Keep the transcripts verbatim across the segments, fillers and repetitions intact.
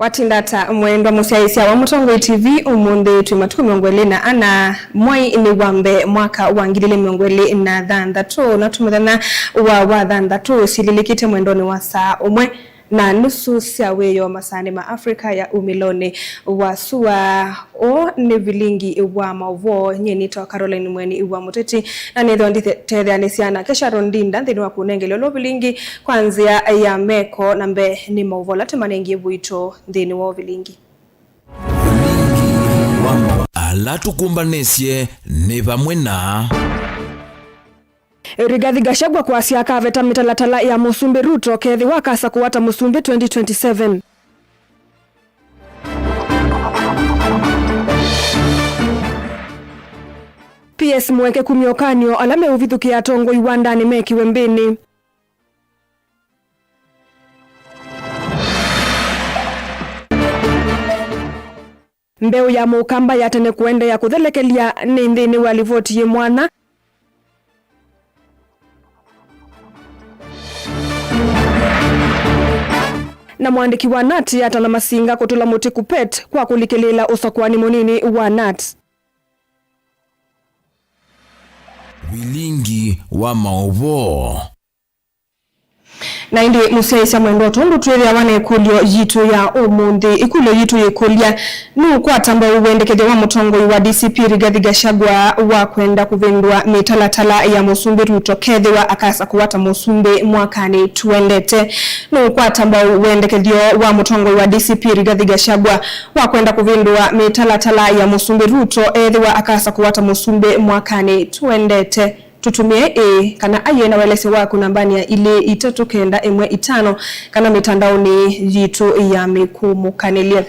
Watinda ata mwendwa mũsyaĩĩsya wa Mũtongoi T V ũmũnthĩ? Twĩ matukũ mĩongo ĩlĩ na ana, mwai nĩ wa mbee, mwaka wa ngili ilĩ mĩongo ĩlĩ na thanthatũ, na twĩ mũthenya wa, wa thanthatũ, syĩlĩlĩkĩte mwendonĩ wa saa ũmwe na nusu sya wĩoo masaanĩ ma Africa ya umĩlonĩ wa sua. Ũũ nĩ vilingi wa maũvoo. Nyie nĩtawa Caroline Mweni wa Mũteti, na nĩthwa nditetheanĩsya nake Sharon Ndinda nthĩnĩ wa kũnengelya ũla vilingi kwa nzĩa ya meko. Na mbee nĩ maũvoo ala tũmanengie vuitũ nthĩnĩ wa ũvilingi. Ala tũkũmbanĩsye nĩ vamwe na Rigathi Gachagua kwasya akaveta mĩtalatala ya Mũsumbĩ Ruto kethĩwa akasa kũwata Mũsumbĩ twenty twenty-seven. P S Mweke kumya ũkany'o ala meũvithũkĩa atongoi wandanĩ mekiwe mbĩnĩ. Mbeũ ya Mũkamba ya tene kũendeea kũthelekelya nĩ nthĩnĩ wa livoti yĩ mwanya. Na mwandĩki wa nat yatana Masinga kũtũla mũtĩ KUPPET kwa kũlikĩlĩĩla ũsakũani mũnini wa nat. Vilingi wa maũvoo. Na ĩndĩ mũsyaĩĩsya mwendwa, tondũ twĩthĩawa na ĩkũlyo yitũ ya ũmũnthĩ, ĩkũlyo yitũ yĩkũlya, nũũkwata mbau wendekethyo wa mũtongoi wa D C P Rigathi Gachagua wa kwenda kũvĩndũa mĩtalatala ya Mũsumbĩ Ruto kethĩwa akasa kũwata Mũsumbĩ mwakanĩ tũendete? Nũũkwata mbau wendekethyo wa mũtongoi wa D C P Rigathi Gachagua wa kwenda kũvĩndũa mĩtalatala ya Mũsumbĩ Ruto ethĩwa akasa kũwata Mũsumbĩ mwakanĩ tũendete? Tũtũmĩe ĩĩ kana aiee na ũelesyo waku nambanĩ ya ilĩ itatũ kenda ĩmwe itano kana mĩtandaonĩ yitũ ya mĩkũmũkanĩlye.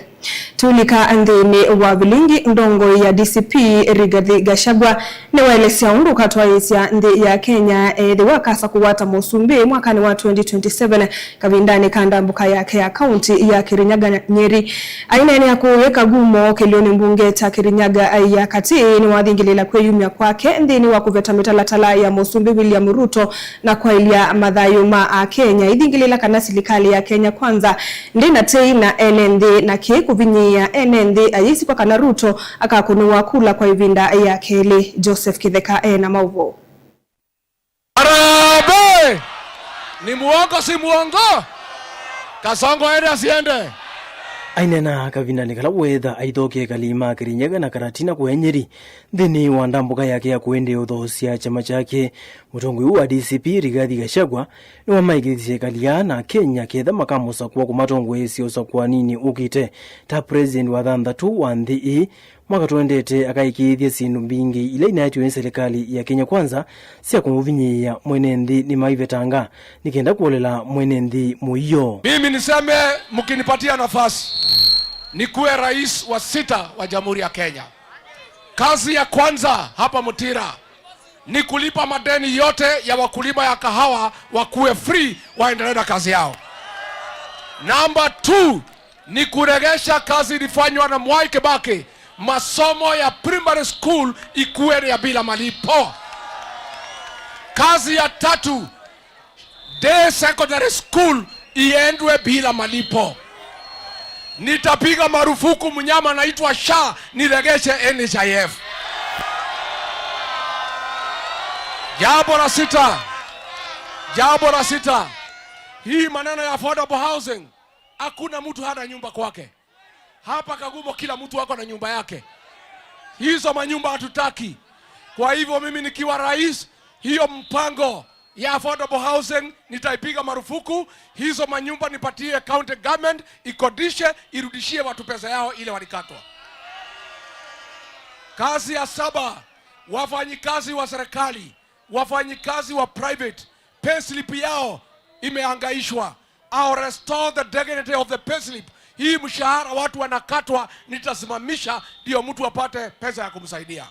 Tũlika nthĩnĩ wa vilingi, ndongoi ya D C P Rigathi Gachagua nĩwaelesya ũndũ ũkatwaĩĩsya nthĩ ya Kenya ethĩwa akasa kũwata Mũsumbĩ mwakanĩ wa twenty twenty-seven kavindanĩ ka ndambũka yake ya kaunti ya Kirinyaga Nyeri. Aineenea kũu e Kagumo kĩlĩonĩ mbunge kya Kirinyaga ya Katĩ, nĩwathingĩlĩĩla kwĩyumya kwake nthĩnĩ wa kũveta mĩtalatala ya Mũsumbĩ William Ruto na kwaĩlya mathayũ ma Akenya. Aithingĩlĩĩla kana silikalĩ ya Kenya Kwanza ndĩna tei na ene nthĩ, na kĩĩ kũvinyĩĩa ene nthĩ ayĩsikwa kana Ruto akakũnĩwa kula kwa ĩvinda ya kelĩ. Joseph Kĩtheka e na maũvoo. Harambee! Ni muongo, si muongo? Kasongo ende asiende. Aineena kavindanĩ kala weetha aithokie ĩkalĩ ma Kirinyaga na Karatina kũya Nyeri nthĩnĩ wa ndambũka yake ya kũendeea ũthoosya kyama kyake, mũtongoi ũũ wa D C P Rigathi Gachagua nĩwamaĩkĩĩthisye ĩkalĩ aa na Akenya ketha makamũsakũa kũmatongoesya ũsakũaninĩ ũkĩte ta president wa thanthatũ wa nthĩ ĩĩ. Mwaka tũendete akaĩkĩĩthya syĩndũ mbingĩ ila inaetiwe nĩ silikalĩ ya Kenya Kwanza sya kũmũvinyĩĩa mwene nthĩ nĩmaivetanga nĩ kenda kũolela mwene nthĩ mũio. Mimi niseme, mkinipatia nafasi nikuwe rais wa sita wa Jamhuri ya Kenya, kazi ya kwanza hapa Mutira ni kulipa madeni yote ya wakulima ya kahawa, wakuwe free, waendelee na kazi yao. Number two, ni kuregesha kazi ilifanywa na Mwai Kibaki, masomo ya primary school ikuwe ya bila malipo. Kazi ya tatu, day secondary school iendwe bila malipo. Nitapiga marufuku mnyama anaitwa SHA, niregeshe NHIF. Jambo la sita, jambo la sita, hii maneno ya affordable housing, hakuna mtu hana nyumba kwake. Hapa Kagumo kila mtu ako na nyumba yake. Hizo manyumba hatutaki. Kwa hivyo mimi nikiwa rais, hiyo mpango ya affordable housing nitaipiga marufuku. Hizo manyumba nipatie county government ikodishe, irudishie watu pesa yao ile walikatwa. Kazi ya saba, wafanyikazi wa serikali, wafanyikazi wa private, payslip yao imehangaishwa. I'll restore the dignity of the payslip. Hii mshahara watu wanakatwa, nitasimamisha ndio mtu apate pesa ya kumsaidia.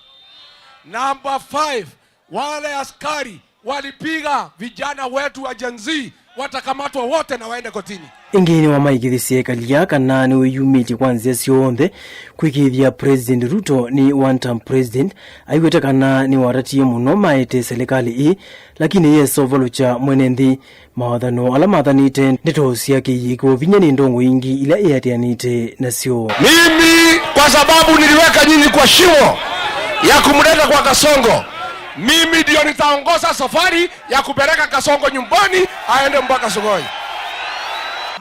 Number five, wale askari walipiga vijana wetu wa Gen Z Watakamatwa wote na waende kotini. Ĩngĩ nĩwamaĩkĩthisye Kalia kana nĩwĩyumĩtye kwa nzĩa syonthe kwĩkĩĩthya President Ruto nĩ one term president, aiweta kana nĩwatatie mũno maete selekalĩ ĩĩ, lakini yesovalũkya mwene nthĩ. Mawathano ala mathanĩte ndeto sya kĩiĩko vinya nĩ ndongo ingĩ ila ĩatĩanĩte nasyo. Mimi, kwa sababu niliweka nyinyi kwa shimo ya kumleta kwa Kasongo, mimi ndio nitaongoza safari ya kupeleka Kasongo nyumbani, aende mpaka Sugoi.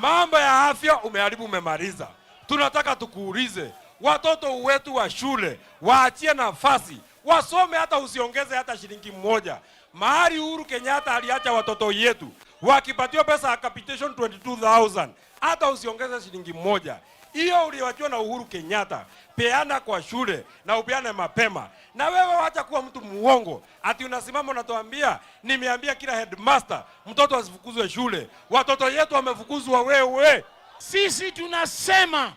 Mambo ya afya umeharibu, umemaliza. Tunataka tukuulize, watoto wetu wa shule waachie nafasi wasome, hata usiongeze hata shilingi moja. Mahali Uhuru Kenyatta aliacha watoto yetu wakipatiwa pesa ya capitation twenty two thousand, hata usiongeze shilingi moja. Hiyo uliwachiwa na Uhuru Kenyatta, peana kwa shule na upeane mapema. Na wewe wacha kuwa mtu muongo, ati unasimama unatuambia, "Nimeambia kila headmaster mtoto asifukuzwe shule." Watoto yetu wamefukuzwa wewe. Sisi tunasema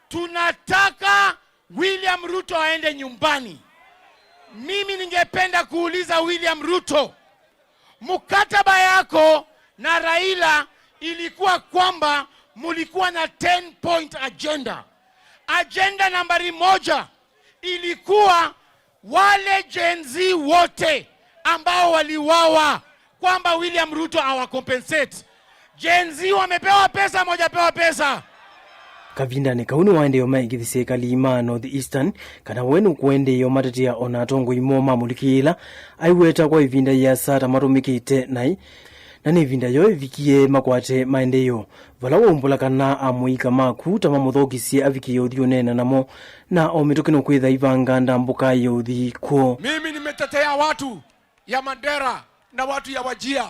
tunataka William Ruto aende nyumbani. Mimi ningependa kuuliza William Ruto, mkataba yako na Raila ilikuwa kwamba mulikuwa na ten point agenda. Agenda nambari moja ilikuwa wale Gen Z wote ambao waliwawa, kwamba William Ruto awacompensate. Gen Z wamepewa pesa, mojapewa pesa. Kavindanĩ kau nĩwaendee ũmaĩkĩthya serikali ma North Eastern kana we nũkũendee ũmatetea o na atongoi moo ma mũlikĩla aiweta kwa ĩvinda yĩasa ta matũmĩkĩte naĩ, na nĩ ĩvinda yoo ĩvikie makwate maendeeo. Vala waumbũla kana amũika maku ta mamũthokisye avikĩe ũthi ũneena namo, na o mĩtũkĩ nũkwĩtha ivanga ndambũka ya ũthi kwoo. Mimi nimetetea watu ya Mandera na watu ya Wajir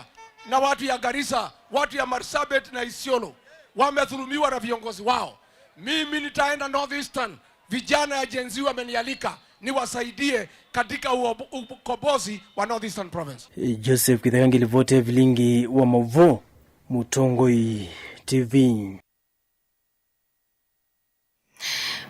na watu ya Garissa, watu ya Marsabit na Isiolo wamedhulumiwa na viongozi wao. Mimi nitaenda North Eastern, vijana ya Gen Z wamenialika niwasaidie katika uobo-, ukombozi wa North Eastern Province. Joseph Kitheka ngilivoti ya vilingi wa mauvoo, Mũtongoi T V.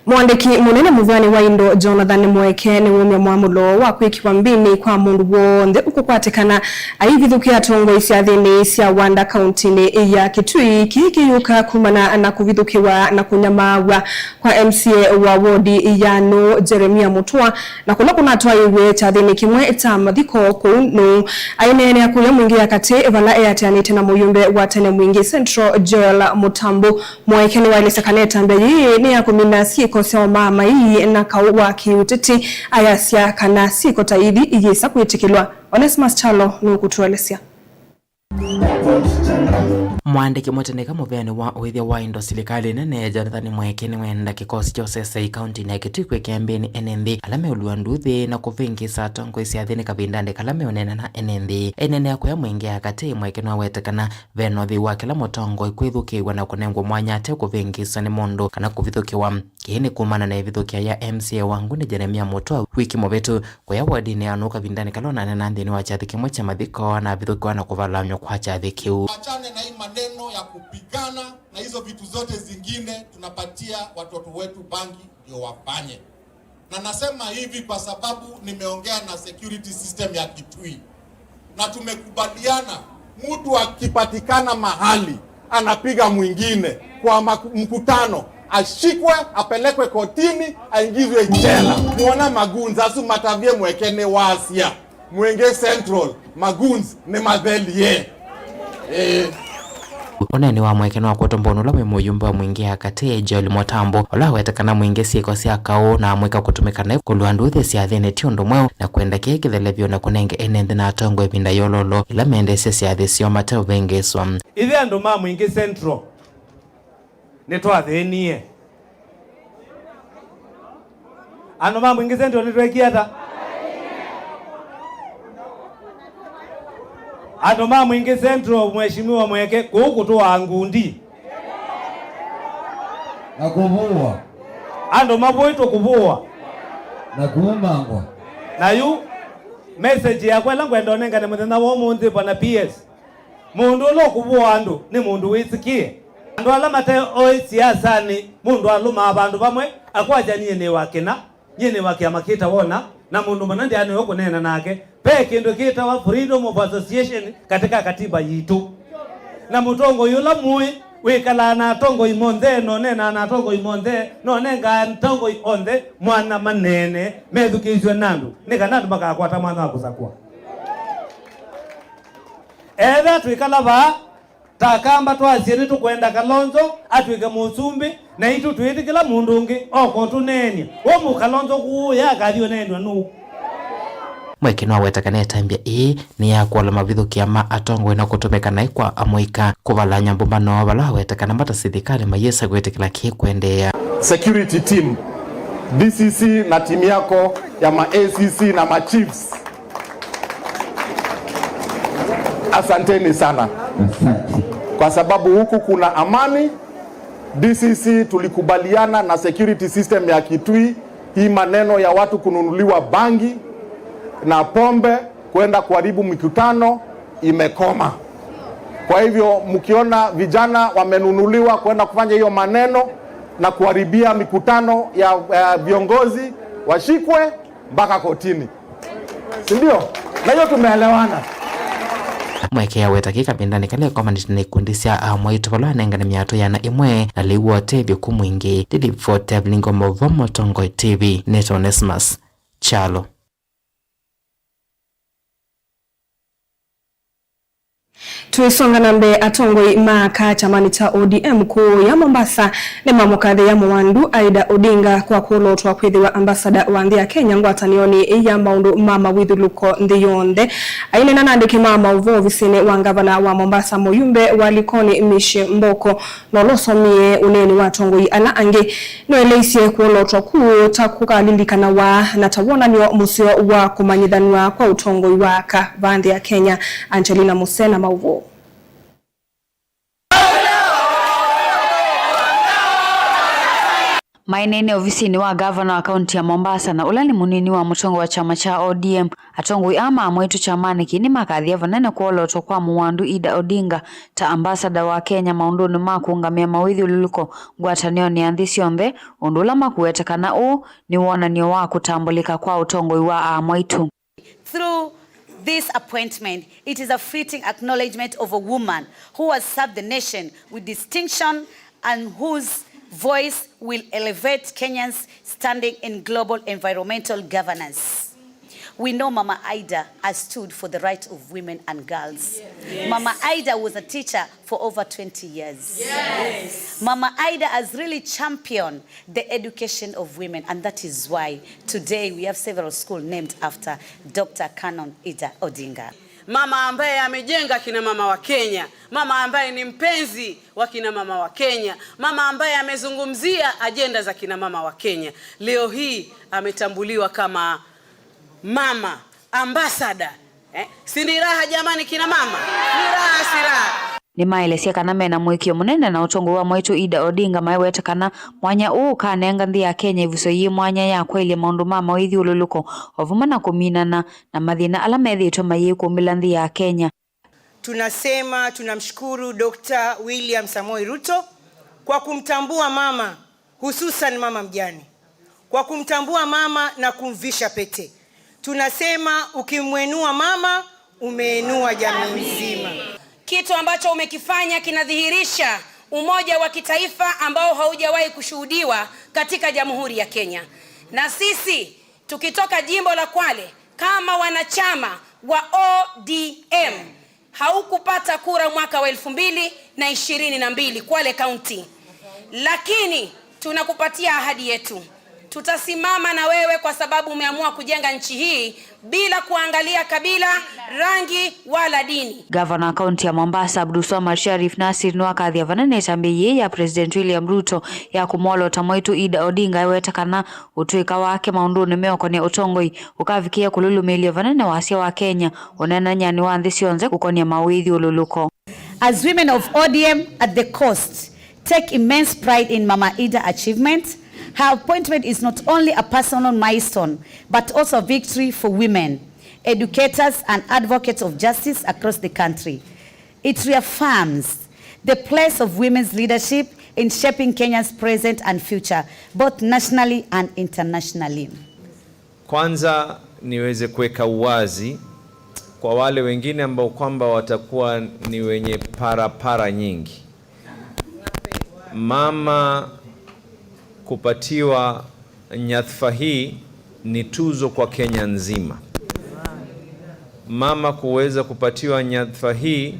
Mũandĩki mũnene mũvĩanĩ wa indo Jonathan Mweke nĩwumya mwamũlo wa kwĩkĩwa mbinĩ kwa mũndũ w'onthe ũkũkwatĩkana aivithũkĩa atongoi syathĩnĩ sya Wanda kauntinĩ ya Kitui. Kĩĩ kĩyũka kumana na kũvithũkĩwa na kũnyamaaw'a kwa M C A wa wodi ya Nũũ, Jeremia Mũtua, na kũla kũnatwaĩĩw'e kyathĩnĩ kĩmwe kya mathiko kũu Nũũ. Aineenea kũya Mwingĩ ya Katĩ vala eatĩanĩte na mũyũmbe wa tene Mwingĩ Central, Joel Mũtambu. Mweke nĩwaelesya kana ĩtambya yĩĩ nĩ ya kũmina syĩko sya ũmaamai na kaũ wa kĩũteti, ayasya kana syĩko ta ithi iyĩsa kwĩtĩkĩlwa. Onesmus Kyalo nũkũtũelesya. Mũandĩki mũtĩnĩka mũvĩanĩ wa ũĩthya wa indo silikalĩ nene, Jonathan Mweke, nĩwenda kĩkosi kya ũsesei kauntinĩ ya Kitui kwĩkĩa mbĩnĩ ene nthĩ ala meũlua nduthi na kũvĩngĩsa atongoi syathĩnĩ kavindanĩ kala meũneena na ene nthĩ. Aineenea kũya Mwingĩ ya Katĩ, Mweke nĩwaweta kana ve na ũthei wa kĩla mũtongoi kwĩthukĩĩw'a na kũnengwa mwanya ate kũvĩngĩswa nĩ mũndũ kana kũvithũkĩwa. Kĩĩ nĩ kumana na ĩvithũkĩa ya M C A wa Nguni, Jeremia Mũtua, wiki mũvĩtu kũya wodinĩ ya Nũũ kavindanĩ kala ũnaneena nthĩnĩ wa kyathĩ kĩmwe kya mathiko na avithũkĩwa na kũvalanywa kwa kyathĩ kĩu. Achane na hii maneno ya kupigana na hizo vitu zote zingine tunapatia watoto wetu bangi ndio wafanye. Na nasema hivi kwa sababu nimeongea na security system ya Kitui. Na tumekubaliana, mtu akipatikana mahali anapiga mwingine kwa maku-, mkutano, ashikwe, apelekwe kotini, aingizwe jela. Muona magunza asu matavye Mweke nĩ wasya. Mwingĩ Central, magoons nĩ mathelie. Ĩĩ. Ũneeni wa Mweke nĩwakwetwa mbũnĩ ũla wĩ mũyũmbe wa Mwingĩ ya Katĩ, Joel Mũtambu, ũla waweta kana Mwingĩ syĩko sya kaũ na amũika kũtũmĩka naĩ kũlua nduthi syathĩnĩ ti ũndũ mweũ, na kwenda kĩĩ kĩthele vyũ na kũnenge ene nthĩ na atongoi ĩvinda yololo ĩla mendesya syathĩ syoo mateũvĩngĩĩswa. Ithyĩ andũ ma Mwingĩ Central nĩtwathĩnie. Andũ ma Mwingĩ Central nĩtwekie ata? Andũ ma Mwingĩ Central, Mheshimiwa Mweke, kũu kũtũaa ngundi. Na kũvũwa. Andũ mavũĩtwe kũvũwa. Na kuumangwa. Na yu message yakwa ĩla ngwenda ũnengane mũthenya wa ũmũnthĩ, Bwana P S, mũndũ ũla ũkũvũa andũ nĩ mũndũ wĩsĩkĩe. Andũ ala mate oĩ siasanĩ, mũndũ alũmaa vandũ vamwe akwasya, "Nyie nĩ wa kĩna, nyie nĩ wa kĩama kĩtawa ũna, na mũndũ mũna ndyaanĩwe kũneena nake." Ve kĩndũ kĩtawa freedom of association katika katiba yitũ. Na mũtongoi ũla mũĩ wĩkalaa na atongoi monthe, na ũneenaa na atongoi monthe, na ũnengaa atongoi onthe mwanya maneene, methukĩĩsw'e nĩ andũ, nĩ kana andũ makakwata mwanya wa kũsakũa. Etha twĩkala vaa, ta Akamba twasye nĩtũkwenda Kalonzo atw'ĩke mũsumbĩ, naitũ twĩtĩkĩla mũndũ ũngĩ oka ũtũneenye. Ũmũ Kalonzo kũũya akathi ũneenw'a nũũ? Mweke nĩwaweta kana ĩtambya ĩĩ nĩ ya kũola mavithũkĩa ma atongoi na kũtũmĩka naĩ kwa amũika kũvalany'a mbũmbano vala waweta kana mata silikalĩ mayĩsa kwĩtĩkĩla kĩĩ kũendeea. Security team, D C C na timu yako ya ma A C C na ma chiefs. Asanteni sana. Asante. Kwa sababu huku kuna amani, D C C tulikubaliana na security system ya Kitui, hii maneno ya watu kununuliwa bangi na pombe kwenda kuharibu mikutano imekoma. Kwa hivyo mkiona vijana wamenunuliwa kwenda kufanya hiyo maneno na kuharibia mikutano ya, ya viongozi, washikwe mpaka kotini. Si ndio? Na hiyo tumeelewana. Mweke aweta kĩ kavindanĩ kala ĩkomanĩte na ikundi sya amwaitũ vala anengane myatũ yana ĩmwe na lĩu wa ũtethyo kuma ingĩ. Daily Vote, Evelyn Ngombo, Vomo Tongoi T V, nĩtawa Onesmus Kyalo. Tũisonga na mbee, atongoi ma aka kyamanĩ kya O D M kũũ ya Mombasa nĩmamũkathĩĩa Mũwandu Aida Odinga kwa kwolotwa kwĩthĩwa ambasada wa nthĩ ya Kenya ngwatanĩonĩ ya maũndũ ma mawĩthyũlũlũko nthĩ yonthe. Aineena na andĩki ma maũvoo ovisinĩ wa ngavana wa Mombasa, mũyumbe wa Likoni Mishi Mboko, na ũla ũsomie ũneeni wa atongoi ala angĩ, nĩwaeleisye kwolotwa kũũ ta kũkalilikanawa na ta wonany'o mũseo wa kũmanyĩthany'a kwa ũtongoi wa aka va nthĩ ya Kenya. Angelina Musena, maũvoo. Maineene ovisinĩ wa ngavana wa kaunti ya Mombasa na ũla nĩ mũnini wa mũtongoi wa kyama kya O D M, atongoi aa ma amwaitũ kyamanĩ kĩĩ nĩmakathie vanene kwolotwa kwa Mũwandu Ida Odinga ta ambasada wa Kenya maũndũnĩ ma kũũngamĩa mawĩthyũlũlũko ngwatanĩonĩ ya nthĩ syonthe, ũndũ ũla makũweta kana ũũ nĩ wonany'o wa kũtambũlĩka kwa ũtongoi wa amwaitũ. Through this appointment, it is a fitting acknowledgement of a woman who has served the nation with distinction and whose voice will elevate Kenyans' standing in global environmental governance. We know Mama Ida has stood for the right of women and girls. Yes. Mama Ida was a teacher for over twenty years. Yes. Mama Ida has really championed the education of women, and that is why today we have several schools named after Doctor Canon Ida Odinga. Mama ambaye amejenga kina mama wa Kenya, mama ambaye ni mpenzi wa kina mama wa Kenya, mama ambaye amezungumzia ajenda za kina mama wa Kenya. Leo hii ametambuliwa kama mama ambassador. Eh? Si ni raha jamani kina mama? Ni raha, si raha? Nĩmaelesya kana mena mũĩkĩĩo mũnene na ũtongoi wa mwaitũ Ida Odinga, maiweta kana mwanya ũũ ũkanenga nthĩ ya Kenya ĩvuso yĩ mwanya ya kwaĩlya maũndũ ma mawĩthyũlũlũko, o vamwe na kũminana na mathĩna ala methĩĩtwe mayĩkũmbĩla nthĩ ya Kenya. Tunasema tunamshukuru Doctor William Samoei Ruto kwa kumtambua mama, hususan mama mjane, kwa kumtambua mama na kumvisha pete. Tunasema ukimwinua mama, umeinua jamii nzima. Kitu ambacho umekifanya kinadhihirisha umoja wa kitaifa ambao haujawahi kushuhudiwa katika Jamhuri ya Kenya. Na sisi tukitoka jimbo la Kwale kama wanachama wa O D M, haukupata kura mwaka wa elfu mbili na ishirini na mbili Kwale County, lakini tunakupatia ahadi yetu. Tutasimama na wewe kwa sababu umeamua kujenga nchi hii bila kuangalia kabila, rangi wala dini. Gavana wa kaunti ya Mombasa, Abdulswamad Sharif Nasir, nĩwakathya vanene ĩtambya yĩĩ ya President William Ruto ya kũmwolota mwaitũ Ida Odinga, eweta kana ũtũĩka wake maũndũnĩ meũkonĩa ũtongoi ũkavikĩĩa kũlũlũmĩĩlya vanene wasya wa Kenya ũneenanyanĩ wa nthĩ syonthe kũkonĩa mawĩthyũlũlũko. As women of O D M at the coast take immense pride in Mama Ida achievement, her appointment is not only a personal milestone but also a victory for women, educators and advocates of justice across the country. It reaffirms the place of women's leadership in shaping Kenya's present and future, both nationally and internationally. Kwanza niweze kuweka uwazi Kwa wale wengine ambao kwamba watakuwa ni wenye parapara nyingi, mama kupatiwa nyadhifa hii ni tuzo kwa Kenya nzima. Mama kuweza kupatiwa nyadhifa hii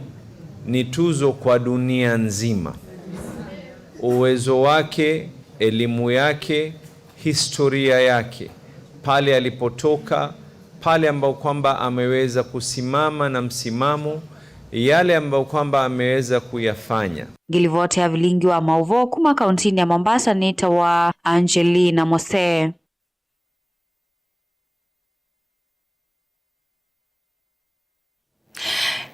ni tuzo kwa dunia nzima. Uwezo wake, elimu yake, historia yake, pale alipotoka, pale ambao kwamba ameweza kusimama na msimamo, yale ambao kwamba ameweza kuyafanya. Ngilivoti ya vilingi wa mauvoo kuma kauntinĩ ya Mombasa nĩtawa Angelina Mose.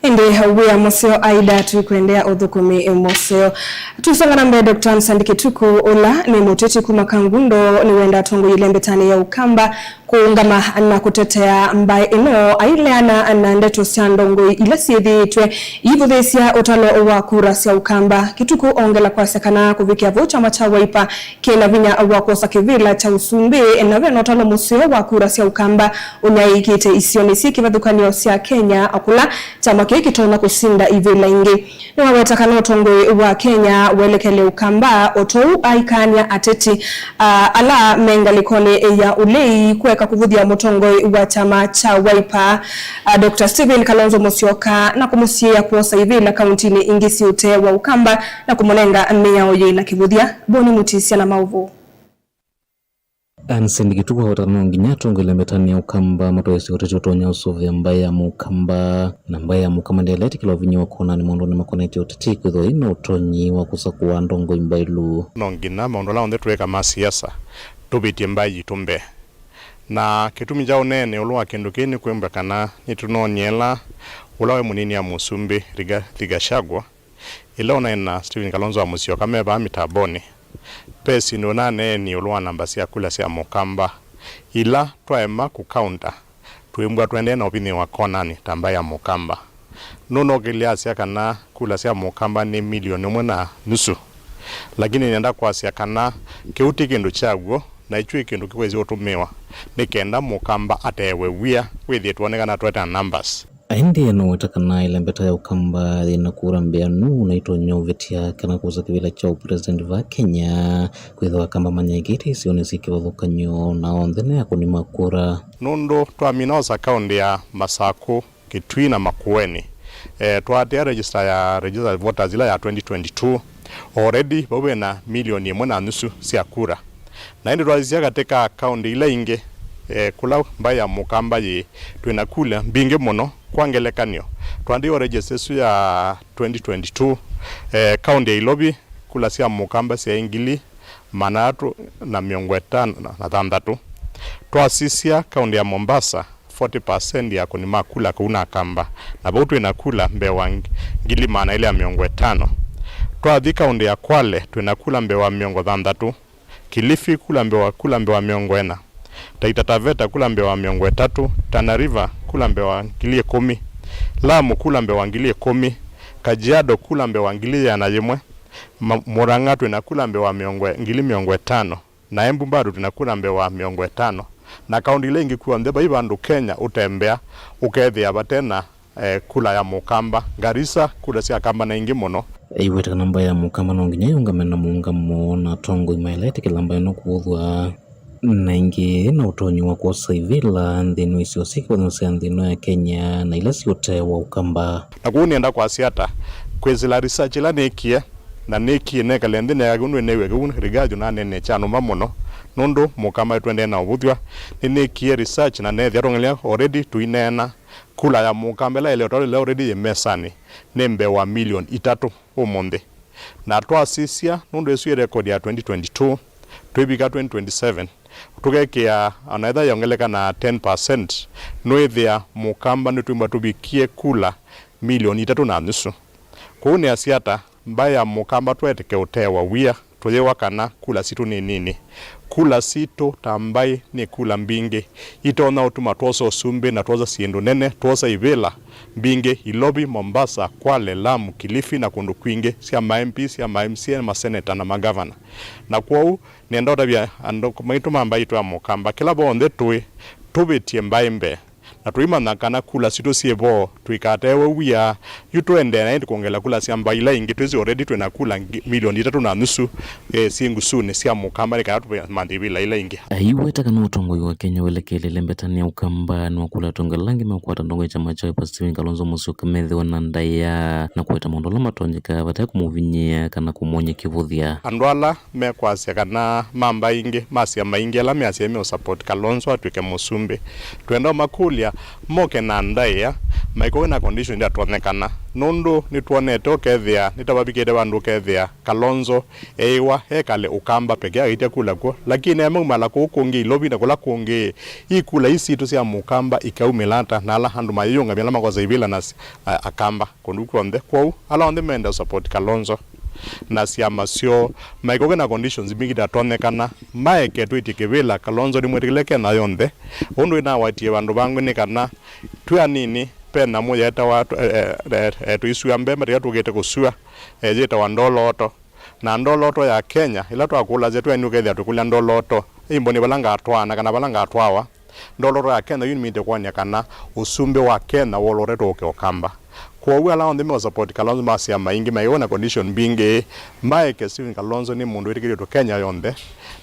Ĩndĩ wĩa mũseo, Aida, tũikwendea ũthũkũmi mũseo. Tũisonga na mbee, Doctor Anson Kituku, ũla nĩ mũteti kuma Kangundo, nĩwenda atongoi ĩlembetanĩ ya Ũkamba kũũngama na kũtetea mbaĩ ĩno, aileana na ndeto sya ndongoi ila syĩthĩĩtwe iivũthĩĩsya ũtalo wa kura sya Ũkamba. Kituku ongela kwasya kana kũvikĩa vau kyama kya Wiper kĩna vinya wa kwosa kĩvĩla kya ũsumbĩ, na ve na ũtalo mũseo wa kura sya Ũkamba ũnyaĩĩkĩte isionĩ syĩ kĩvathũkany'o sya Kenya, o kũla kyama kĩĩ kĩtonya kũsinda ivĩla ingĩ. Nĩwaweta kana ũtongoi wa Kenya welekele Ũkamba, o tondũ aikany'a ateti, a, ala me ngalĩkonĩ ya ũlei kũeka kũvũthya mũtongoi wa kyama kya Wiper, a, Doctor Stephen Kalonzo Musyoka, na kũmũsiĩĩa kwosa ivĩla kauntinĩ ingĩ syĩ ũtee wa Ũkamba na kũmũnenga mĩao yĩ na kĩvũthya. Boni Mutisya na maũvoo. Anson Kituku aweta no nginya atongoi ĩlembetanĩ ya Ũkamba matwaĩĩsye ũteti ũtonya ũsũvĩa mbaĩ ya Mũkamba, na mbaĩ ya Mũkamba ndyaĩle ĩtĩkĩlwa vinya wa kwonany'a maũndũnĩ makonetye ũteti kwĩthĩwa ĩna ũtonyi wa kũsakũa ndongoi mbaĩlu. No nginya maũndũ ala onthe twĩka ma siasa tũvĩtye mbaĩ yitũ mbee. Na kĩtumi kya ũneena ĩũlũ wa kĩndũ kĩĩ nĩ kwĩmbwa kana nĩtũnonie ĩla ũla waĩ mũnini wa mũsumbĩ Rigathi Gachagua, ĩla ũnaĩ na Stephen Kalonzo wa Musyoka me vaa mĩtambonĩ, ve syĩndũ ũnaneenie ĩũlũ wa namba sya kula sya Mũkamba, ila twaema kũkaunta, twĩmbwa tũendee na ũvinyĩĩwa konanĩ ta mbaĩ ya Mũkamba. Nũnokĩlya asya kana kula sya Mũkamba nĩ milioni ĩmwe na nusu, lakini nĩenda kwasya kana kĩu ti kĩndũ kya w'o, na ĩkyu ĩ kĩndũ kĩkwĩsĩ ũtũmĩwa nĩ kenda Mũkamba atewe wia, wĩthĩe twone kana twete na numbers. Aendee na ũweta kana ĩlembeta ya Ũkamba yĩna kura mbeanu na itonya ũvĩtya kana kwosa kĩvĩla kya ũpresident vaa Kenya, kwĩthĩwa Akamba manyaĩĩkĩte isionĩ syĩ kĩvathũkany'o, na onthe nĩ akũni ma kura. Nũndũ twamina osa kaũntĩ ya Masakũ, Kitui na Makueni, eh, twaatĩĩa register ya registered voters ila ya twenty twenty-two, already vau vena milioni ĩmwe na nusu sya kura. Na ĩndĩ twasisya katĩ ka kaũntĩ ila ingĩ, eh, kũla mbaĩ ya Mũkamba yĩ, twĩ na kula mbingĩ mũno. Kwa ngelekany'o, twaandĩiwe register ĩsu ya twenty twenty-two, eh, kaũntĩ ya Ilovi, kula sya Mũkamba syaĩ ngili maana atatũ na mĩongo ĩtano na thanthatũ. Twasisya kaũntĩ ya Mombasa, forty percent ya akũni ma kula kũu na Akamba, na vau twĩ na kula mbee wa ng-, ngili maana elĩ na mĩongo ĩtano. Twathi kaũntĩ ya Kwale, twĩ na kula mbee wa mĩongo thanthatũ. Kilifi, kula mbee wa, kula mbee wa mĩongo ĩna. Taita Taveta, kula mbee wa mĩongo ĩtatũ. Tana River, kula mbee wa ngili ĩkũmi. Lamu, kula mbee wa ngili ĩkũmi. Kajiado, kula mbee wa ngili ĩana yĩmwe. Ma-, Murang'a, twĩ na kula mbee wa mĩongo, ngili mĩongo ĩtano. Na Embu bado twĩ na kula mbee wa mĩongo ĩtano. Na kaũntĩ ila ingĩ kw'onthe, vai vandũ Kenya ũtembea, ũkethĩa vate na, eh, kula ya Mũkamba. Garissa, kula sya Akamba nĩ ingĩ mũno. Aiweta kana mbaĩ ya Mũkamba no nginya yĩũngame na mũũngamo, na atongoi maĩle ĩtĩkĩla mbaĩ ĩno kũũthw'a, na ĩngĩ na ũtonyi wa kwosa ivĩla nthĩnĩ wa isio syĩ kĩvathũkany'o sya nthĩ ĩno ya Kenya na ila syĩ ũtee wa Ũkamba. Na kwoou nĩenda kwasya ata, kwĩsĩla research ĩla nĩkie, na nĩkie nekale nthĩ neeka kĩu nĩneew'a kĩu Rigathi ũnaneenea kyanũma mũno, nũndũ Mũkamba twendee na ũvũthw'a. Nĩnĩkie research na neethĩa tong'elea already tũineena, kula ya Mũkamba ĩla ĩlĩ ũtalo ĩla already yĩ mesanĩ nĩ mbee wa milioni itatũ ũmũnthĩ. Na twasisya, nũndũ ĩsu yĩ record ya twenty twenty-two, twĩvika twenty twenty-seven, tũkekĩa, ona ethĩwa yongeleka na ten percent, nũĩthĩa Mũkamba nĩtwĩmbwa tũvikie kula milioni itatũ na nusu. Kwoou nĩasya ata, mbaĩ ya Mũkamba twetĩke ũtewa wia, tũyĩwa kana kula sitũ nĩ nini. Kula sitũ ta mbaĩ nĩ kula mbingĩ, itonya ũtuma twosa ũsumbĩ na twosa syĩndũ nene, twosa ivĩla mbingĩ, Ilovi, Mombasa, Kwale, Lamu, Kilifi na kũndũ kwingĩ, sya ma M Ps, sya ma M C A, maseneta na magavana. Na kwoou, nĩenda ũtavya andũ maitũ ma mbaĩ yitũ ya Mũkamba, kĩla vonthe tũĩ, tũvĩtye mbaĩ mbee, Na tũimanya kana kula sitũ syĩ vo, tũikatewe wia. Yu tũendee na ĩndĩ kwongela kula sya mbaĩ ila ingĩ, twĩsĩ already twĩ na kula ngi-, milioni itatũ na nusu, eh, syĩ ngusunĩ sya Mũkamba nĩ kana tũmanthe ivĩla ila ingĩ. Aiweta kana ũtongoi wa Kenya ũelekeelile mbetani ya Ũkamba nĩwakũla atongoi ala angĩ meũkwata ndongo ya kyama kya Wiper Stephen Kalonzo Musyoka methĩwe na ndaĩa na kũweta maũndũ ala matonyeka vate kũmũvinyĩĩa kana kũmwony'a kĩvũthya. Andũ ala mekwasya kana ma mbaĩ ingĩ, ma syama ingĩ ala measya meũsupport Kalonzo atw'ĩke mũsumbĩ, twenda ũmakũlya moke na ndaĩa, maikũke na condition itatonyekana, nũndũ nĩtwonete ũkethĩa nĩtavavikĩte vandũ ũkethĩa Kalonzo eĩwa ekale Ũkamba peke agĩtya kula kw'o, lakini emaumala kũu kũngĩ Ilovi na kũla kũngĩ, ii kula ii sitũ sya Mũkamba ikaumĩla ata na ala andũ mayĩyũngamya ala makosa ivĩla na s-, a-, Akamba kũndũ kwonthe? Kwoou ala onthe menda support Kalonzo na syama syoo maikũke na conditions mbingĩ itatonyekana, maeke twĩtye kĩvĩla. Kalonzo nĩmwĩtĩkĩle Kenya yonthe, ũndũ ĩnawatie vandũ vangĩ nĩ kana twĩ anini, ve nyamũ yetawa tũ-, e, e, e, e, tũisua mbemba tũya tũkĩte kũsua, e, yĩtawa ndoloto. Na ndoloto ya Kenya, ĩla twakũlasya tũeni ũkethĩa tũkũlya ndoloto, ĩimboni vala ngatwaana kana vala ngatwawa. Ndoloto ya Kenya yu nĩmĩte kwonany'a kana ũsumbĩ wa Kenya wolotetwe ũke Ũkamba. Kwoou ala onthe meũsupport Kalonzo ma syama ingĩ maiwe na condition mbingĩ, maeke Stephen Kalonzo nĩ mũndũ wĩtĩkĩlĩtwe Kenya yonthe,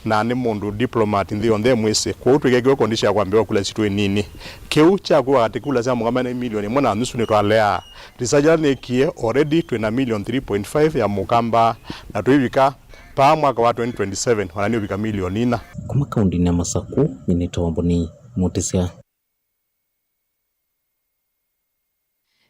na nĩ mũndũ diplomat nthĩ yonthe ĩmwĩsĩ. Kwoou twĩkekĩwe condition ya kwambĩwa kula sitũ ĩnini. Kĩu kya kwĩwa atĩ kula sya Mũkamba nĩ milioni ĩmwe na nusu nĩtwaleaa. Research ĩla nĩkie, already twĩ na million three point five ya Mũkamba, na tũivika paa mwaka wa twenty twenty-seven, ona nĩũvika milioni ina. Kuma kaũndĩnĩ ya Masakũ, nyie nĩtawa Mboni Mũtĩsya.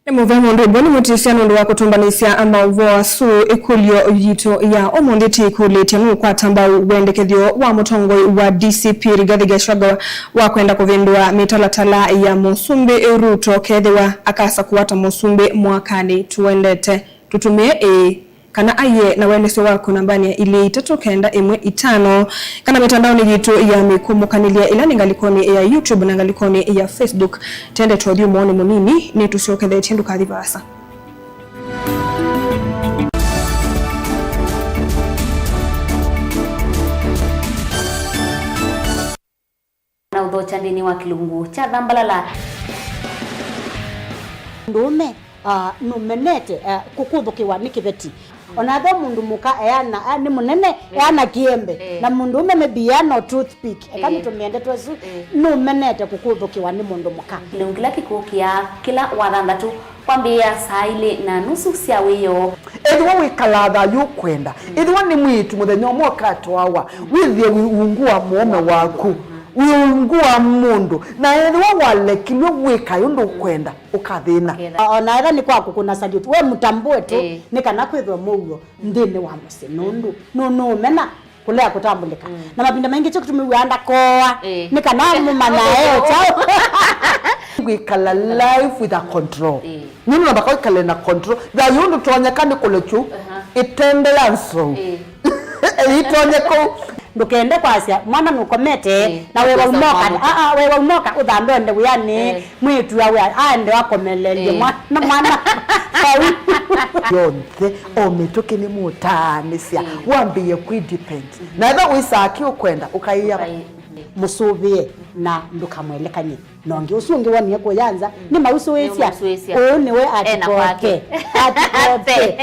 Nĩ mũvea mũndũ ũmwe nĩ Mũtĩsya nũndũ wa kũtũmbanĩsya maũvoo asu. Ĩkũlyo yitũ ya ũmũnthĩ tĩkũlĩtye nũkwata mbau wendekethyo wa mũtongoi wa D C P Rigathi Gachagua wa kwenda kũvĩndũa mĩtalatala ya Mũsumbĩ Ruto kethĩwa akasa kũwata mũsumbĩ mwakanĩ tũendete. Tũtũmĩe ĩĩ kana aiee na welesyo waku nambanĩ ya ilĩ itatũ kenda ĩmwe itano, kana mĩtandaonĩ yitũ ya mĩkũmũkanĩlya ĩla nĩ ngalĩkonĩ ya YouTube na ngalĩkonĩ ya Facebook. Tendete ũthyũmũonĩ mũnini, nĩtũsyokethetye, ndũkathi vaasa. Na ũthokya nthĩnĩ wa kĩlungu kya thambalala. Mũndũũme, ah, nũmenete, ah, kũkũthũkĩwa nĩ kĩveti. Ona ethĩwa mũndũ mũka eana, ah, nĩ mũnene, eh, eana kĩembe. Eh. Na mũndũũme maybe eana o toothpick. Eka, eh, nĩtũmĩe ndeto ĩsu, eh, nũmenete kũkũthũkĩwa nĩ mũndũ mũka. Kĩlungu kĩla kĩkũkĩa kĩla wathanthatũ. Kwambĩĩa saa ilĩ na nusu sya wĩoo. Ethĩwa wĩkalaa thayũ ũkwenda, ethĩwa nĩ mwĩĩtu mũthenya ũmwe ũkatwawa, wĩthĩe wĩ ungu wa mũũme waku, wĩ ungu wa mũndũ, na ethĩwa walekilw'e wĩkae ũndũ ũkwenda, ũkathĩna. Ũkethĩa. O na ethĩwa nĩ kwa kũkũna salute, we mũtambũe tu, ĩĩ, nĩ kana kwĩthwe mũuo nthĩnĩ wa mũsyĩ, nũndũ nũ-, nũũmena kũlea kũtambũlĩka. Mm. Na mavinda maingĩ kyo kĩtumi wĩaa ndakoa, eh, nĩ kana mũmanyae o kyaũ. Kwĩkala life with a control. Eh. Nĩ namba kwĩkala na control. Thayũ ndũtonyeka nĩ kũlekyu, aha, ĩtende ya nsou. Eh. Ĩitonye kũu. Ndũkende kwasya mwana nũkomete, eh, na wewa ũkosa ũmoka. Mwana. Ah, ah, wewa ũmoka ũthambe onde wĩanĩ. Eh. Mwĩĩtu awe aende akomelelye, eh, mwana, mwana. Vau. Yonthe, o mĩtũkĩ nĩmũtaanĩsya, mm, wambĩĩe kwĩ depend. Mm-hmm. Na ethĩwa wĩsaa kĩ ũkwenda, ũkaĩa. Ũkai-, mm. Mũsũvĩe na ndũkamwelekany'e na ũngĩ. Ũsu ũngĩ wonie kũya nza, mm, nĩmausũĩsya. Nĩmausũĩsya. Ũũ nĩwe. Ena kwake. Atikoke. Atikoke.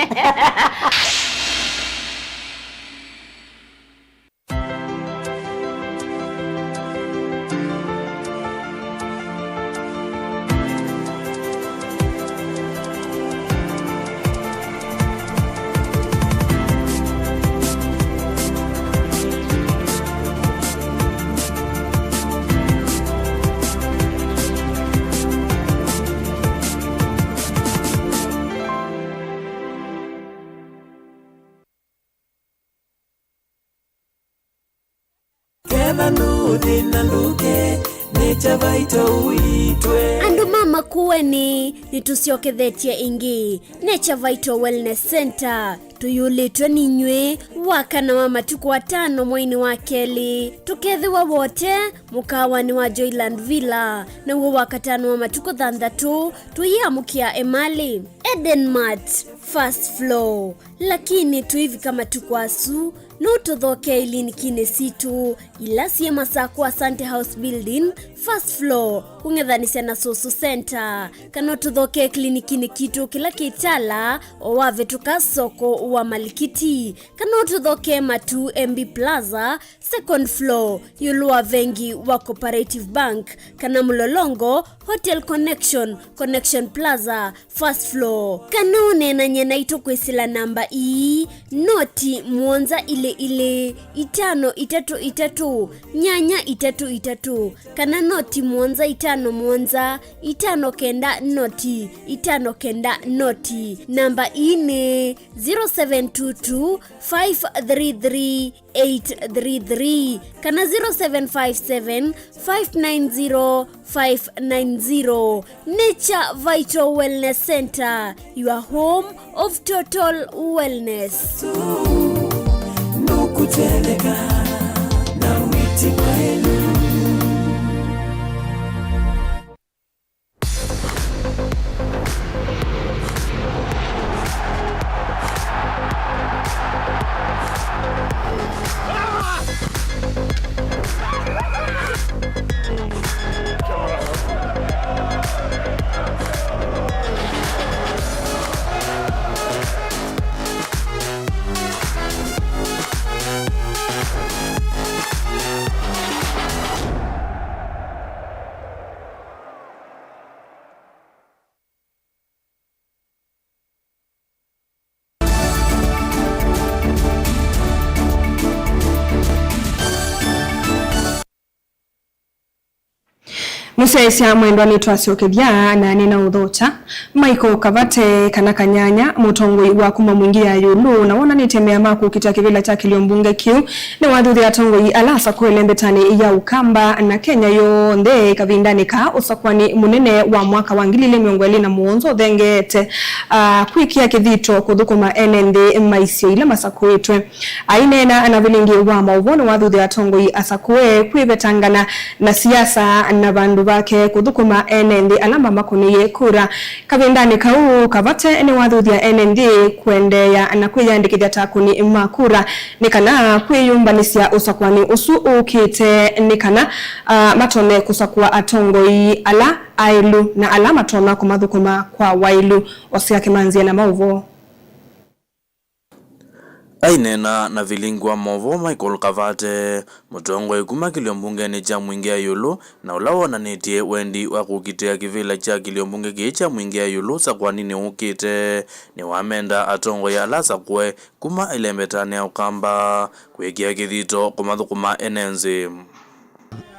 Ketha ndũũthĩna ndũke, nĩ Kyavaito ũitwe. Andũ ma Makueni, nĩtũsyokethetye ĩngĩ. Nĩ Kyavaito Wellness Center, tũyũlĩtwe ninyw'ĩ. Wakana wa matukũ atano mweinĩ wa kelĩ, tũkethĩwa Wote mũkaawanĩ wa Joyland Villa, naw'o Wakatano wa matukũ thanthatũ tũyĩamũkĩa Emali. Eden Mart, first floor. Lakini tũivika matukũ asu, no tũthokee ilinikinĩ sitũ ila syĩ Masakũ Asante House Building, first floor, kũng'ethanĩsya na Soso Center. Kana ũtũthokee klinikinĩ kitũ kĩla kĩ Tala, o wavĩtũka soko wa Malikiti. Kana ũtũthokee Matuu M B Plaza, second floor, ĩũlũ wa vengi wa Cooperative Bank. Kana Mlolongo, Hotel Connection, Connection Plaza, first floor. Kana ũneenany'e naitũ kwĩsĩla namba ii, noti mũonza ilĩ ilĩ, itano itatũ itatũ, nyanya itatũ itatũ, kana noti mũonza itano mũonza, itano kenda noti, itano kenda noti. Namba ii nĩ zero seven two two, five three three, eight three three kana zero seven five seven, five nine zero, five nine zero. Nature Vital Wellness Center, your home of total wellness. Nũkũtendeka na wĩti wa ĩlu. Mũsyaĩĩsya mwendwa, nĩtwasyokethya na nĩnaũthokya. Michael Kavate, kana Kanyanya, mũtongoi wa kuma Mwingi ya ĩũlũ, na wonanĩtye mea ma kũkita kĩvĩla kya kĩlio mbunge kĩu, nĩwathuthya atongoi ala asakũe ĩlembetanĩ ya Ũkamba na Kenya yonthe kavindanĩ ka ũsakũani mũnene wa mwaka wa ngili ilĩ mĩongo ĩlĩ na mũonza ũthengeete, ah, kwĩkĩa kĩthito kũthũkũma ene nthĩ ma isio ila masakũĩtwe. Aineena na vilingi wa maũvoo nĩwathuthya atongoi asakũe kwĩvetangana na siasa na vandũ vake kũthũkũma ene nthĩ ala mamakũnĩie kura. Kavindanĩ kau, Kavate nĩwathuthya ene nthĩ kũendeea na kwĩyandĩkĩthya ta akũni ma kura nĩ kana kwĩyũmbanĩsya ũsakũani ũsu ũkĩte nĩ kana, ah, matonye kũsakũa atongoi ala aĩlu na ala matonya kũmathũkũma kwa waĩlu. Osea Kĩmanzia na maũvoo. Aineena na vilingi wa maũvoo Michael Kavate, mũtongoi kuma kĩlio mbungenĩ kya Mwingi ya ĩũlũ, na ũla wonanĩtye wendi wa kũkitĩa kĩvĩla kya kĩlio mbunge kĩĩ kya Mwingi ya ĩũlũ ũsakũaninĩ ũkĩte, nĩwamenda atongoi ala asakũe kuma ĩlembetanĩ ya Ũkamba kwĩkĩa kĩthito kũmathũkũma ene nthĩ.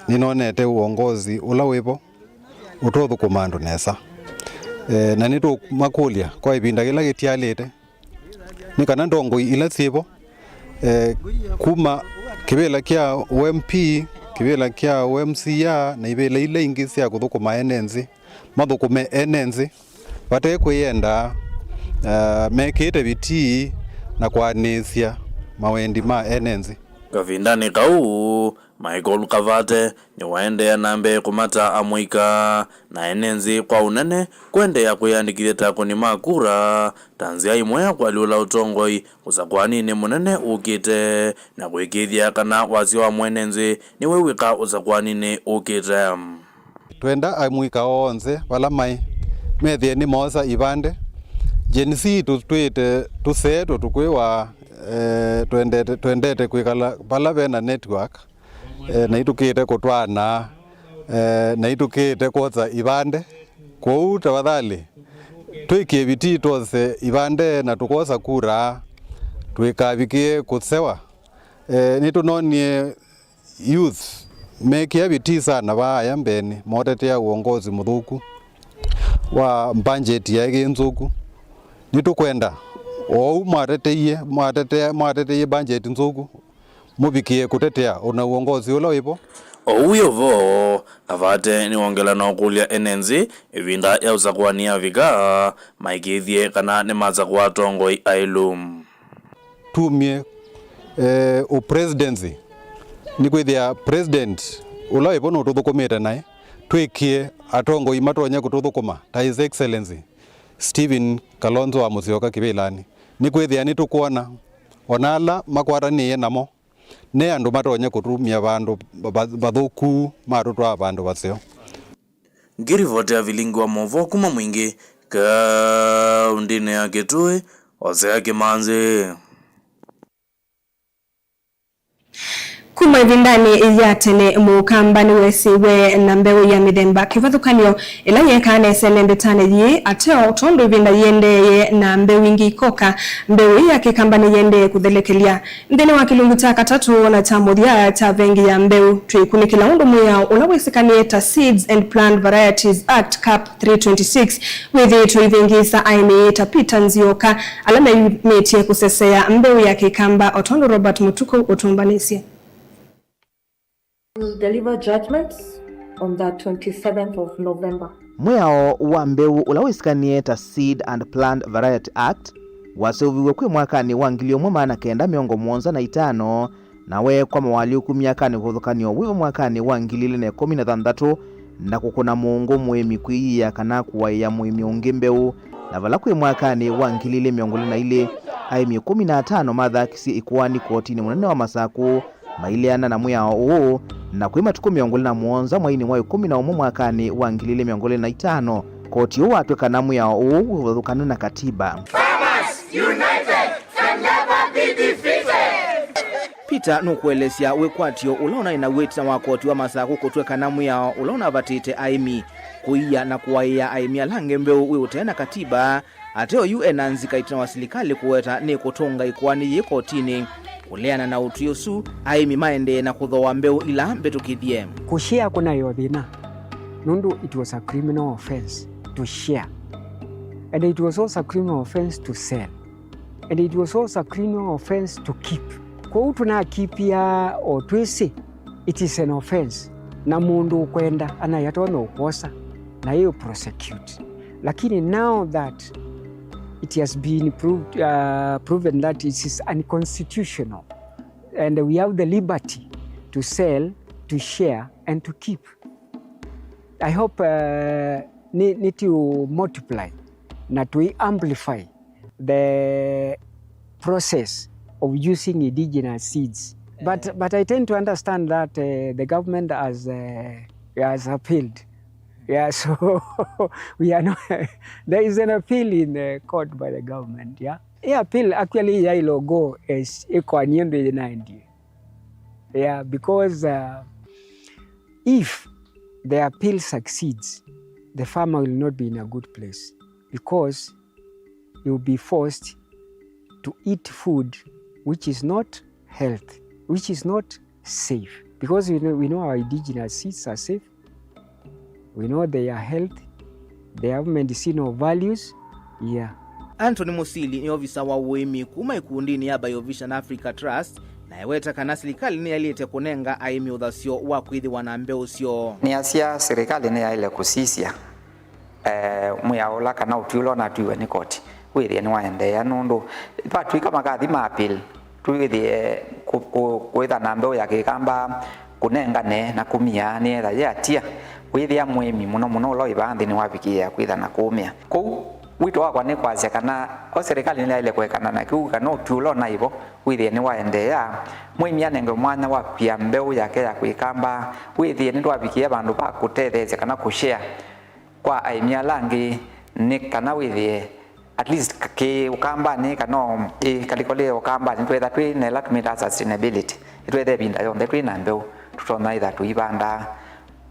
Nĩnonete ũongozi ũla wĩvo ũtũthũkũma andũ nesa. E, na nĩtũmakũlya kwa ĩvinda yĩla yĩtialĩte, nĩ kana ndongoi ila syĩvo, e, kuma kĩvĩla kya ũ M P, kĩvĩla kya ũ M C A, na ivĩla ila ingĩ sya kũthũkũma ene nthĩ, mathũkũme ene nthĩ vate kwĩyendaa, e, mekĩĩte vitii na kũanĩsya mawendi ma ene nthĩ. Kavindanĩ kau, Michael Kavate nĩwaendeea na mbee kũmata amũika na ene nthĩ kwa ũnene kũendeea kwĩyandĩkĩthya ta akũni ma kura, ta nzĩa ĩmwe ya kũalyũla ũtongoi ũsakũaninĩ mũnene ũkĩte, na kũĩkĩĩthya kana wasya wa mwene nthĩ nĩwĩw'ĩka ũsakũaninĩ ũkĩte. Twenda amũika onthe vala maĩ, methĩe nĩmoosa ivande. Gen Z tũtwĩte tũseetwe tũkwĩwa, eh, twendete, twendete kwĩkala vala vena network, eh, na itũkĩte kũtwaana, eh, na itũkĩte kwosa ivande. Kwoou tafadhali, twĩkĩe vitii twose ivande na tũkosa kura, tũikavikĩe kũsewa. Eh, nĩtũnonie youth mekĩa vitii sana vaa aya mbeenĩ, motetea uongozi mũthũku wa budget yaĩ nzũku. Nĩtũkwenda, oou mwateteie, mwatetea, mwateteie budget nzũku, mũvikĩe kũtetea ona uongozi ũla wĩvo. Oou wĩ ũvoo, Kavate nĩwongela na ũkũlya ene nthĩ ĩvinda ya ũsakũani yavika, maĩkĩĩthye kana nĩmasakũa atongoi aĩlu. Tumie Eh, ũ presidency, nĩkwĩthĩa president ũla wĩvo nũtũthũkũmĩte naĩ, twĩkĩe atongoi matonya kũtũthũkũma ta His Excellency Stephen Kalonzo wa Musyoka kĩvĩlanĩ, nĩkwĩthĩa nĩtũkwona ona ala makwatanĩie namo ne andũ matonya kũtũmya vandũ va-, vathũku matũtwaa vandũ vaseo. Ngĩrivoti ya vilingi wa maũvoo kuma Mwingĩ, kaũndĩnĩ ya Kitui, Hosea Kĩmanzi. Kuma ĩvindanĩ ya tene, mũkamba nĩwesiwe na mbeũ ya mĩthemba kĩvathũkany'o ĩla yeekaa nesa ĩlembetanĩ yĩĩ. Ateo, tondũ ĩvinda yĩendeeye na mbeũ ingĩ ikoka, mbeũ ĩĩ ya kĩkamba nĩyĩendee kũthelekelya. Nthĩnĩ wa kĩlungu kya katatũ na kya mũthya kya vengi ya mbeũ, twĩkunĩkĩla ũndũ mwĩao ũla wĩsĩkanĩe ta Seeds and Plant Varieties Act, cap three twenty-six, wĩthĩĩtwe ũivĩngĩĩsa aĩmi ta Peter Nzioka, ala meyumĩtye kũsesea mbeũ ya kĩkamba, o tondũ Robert Mũtukũ ũtũmbanĩsye. Will deliver judgments on the twenty-seventh of November. Mwĩao wa mbeũ ũla wĩsĩkanĩe ta Seed and Plant Variety Act waseũviw'e kwĩ mwakanĩ wa ngili ĩmwe maana kenda mĩongo mũonza na itano, na weekwa mawalyũku myakanĩ kĩvathũkany'o wĩvo mwakanĩ wa ngili ilĩ na ĩkũmi na thanthatũ, na kũkũna mũũngũ mũĩmi kwĩyĩĩa kana kũaĩa mũĩmi ũngĩ mbeũ, na vala kwĩ mwakanĩ wa ngili ilĩ mĩongo ĩlĩ na ilĩ, aĩmi ĩkũmi na atano mathakisye ĩkoani kotinĩ mũnene wa Masakũ maileana na mwĩao ũũ, na kwĩ matukũ mĩongo ĩlĩ na mũonza mweinĩ wa ĩkũmi na ũmwe mwakanĩ wa ngili ilĩ mĩongo ĩlĩ na itano, koti ũũ watw'e kana mwĩao ũũ wĩ ũvathũkanu na katiba. Farmers United can never be defeated. Peter nũkũelesya wĩkwatyo ũla ũnaĩ naw'o ĩtina wa koti wa Masakũ kũtw'e kana mwĩao ũla ũnavatĩte aĩmi kũia na kũaĩa aĩmi ala angĩ mbeũ wĩ ũtee na katiba. Ateo yu ena nzika ĩtina wa silikalĩ kũweta nĩkũtũnga ĩkoani yĩĩ kotinĩ kũleana na ũtwi ũsu, aĩmi maendee na kũthooa mbeũ ila mbĩtũkĩthye. Kũshare kũnaĩ o thĩna, nũndũ it was a criminal offense to share, and it was also a criminal offense to sell, and it was also a criminal offense to keep. Kwoou tũnakipia o twĩsĩ it is an offense, na mũndũ ũkwenda anaĩ atonya ũkwosa na ĩ prosecute. Lakini now that it has been proved, uh, proven that it is unconstitutional and we have the liberty to sell, to share and to keep, I hope, uh, nĩ, nĩ to multiply na to amplify the process of using indigenous seeds. But, eh, but I tend to understand that, uh, the government has, uh, has appealed. Yeah, so we are not, there is an appeal in, uh, court by the government, yeah. Yeah, appeal actually yaĩle go as ĩkoani ĩndĩ yĩnaendie. Yeah, because, uh, if the appeal succeeds, the farmer will not be in a good place because he will be forced to eat food which is not health, which is not safe. Because we know, we know our indigenous seeds are safe, we know they are healthy, they have medicinal values. Yeah. Anthony Musili nĩ ovisa wa ũĩmi kuma ĩkundinĩ ya Biovision Africa Trust, na eweta kana silikalĩ nĩyaĩlĩte kũnenga aĩmi ũthasyo wa kwĩthĩwa na mbeũ syoo. Nĩasya silikalĩ nĩyaĩle kũsisya, eh, mwĩao ũla kana ũtwi ũla ũnatwiwe nĩ koti wĩthĩe nĩwaendeea, nũndũ vatw'ĩka makathi ma appeal, twĩthĩe kũ-, kũ-, kwĩtha na mbeũ ya kĩkamba kũnengane na kũmia nĩetha yĩatia, wĩthĩa mũĩmi mũno mũno ũla wĩ vaa nthĩ nĩwavikĩĩa kwĩtha na kũũmĩa. Kwoou wito wakwa nĩ kwasya kana o silikalĩ nĩyaĩle kũekana na kĩu, kana ũtwi ũla ũnaĩ vo wĩthĩe nĩwaendeea, mũĩmi anengwe mwanya wa kwia mbeũ yake ya kwĩkamba, wĩthĩe nĩtwavikĩĩa vandũ va kũtetheesya kana kũshare kwa aĩmi ala angĩ, nĩ kana wĩthĩe at least kĩ ũkambanĩ, kana o, ĩ, kalĩko lĩ ũkambanĩ, twetha twĩ na ĩla tũmĩtaa sustainability, nĩtwetha ĩvinda yonthe twĩ na mbeũ tũtonya ĩtha tũivanda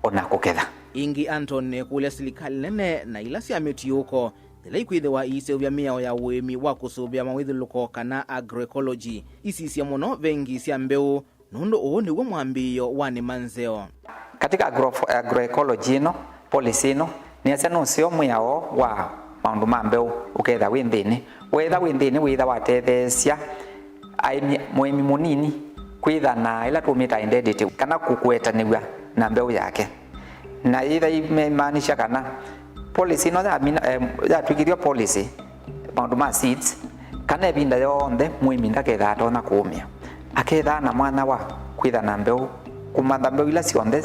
ona kũketha. Ĩngĩ, Anton nĩkũlya silikalĩ nene na ila sya mĩtiũko yĩla ikwĩthĩwa iiseũvya mĩao ya ũĩmi wa kũsũvĩa mawĩthyũlũko kana agroecology, isisye mũno vengi sya mbeũ, nũndũ ũũ nĩw'o mwambĩĩo wa nĩma nzeo. Katika agro-, agroecology ĩno, policy ĩno, nĩasya nũseo mwĩao wa maũndũ ma mbeũ ũketha wĩ nthĩnĩ. Weetha wĩ nthĩnĩ, wĩtha watetheesya aĩmi, mũĩmi mũnini kwĩtha na ĩla tũmĩta identity, kana kũ-, kũetanĩw'a na mbeũ yake. Na yĩtha imaanisha kana policy ĩno yamina, em, yatw'ĩkĩthw'a policy, maũndũ ma seeds, kana ĩvinda yonthe mũĩmi ndaketha atonya kũũmĩa. Akethaa na mwanya wa kwĩtha na mbeũ, kũmantha mbeũ ila syonthe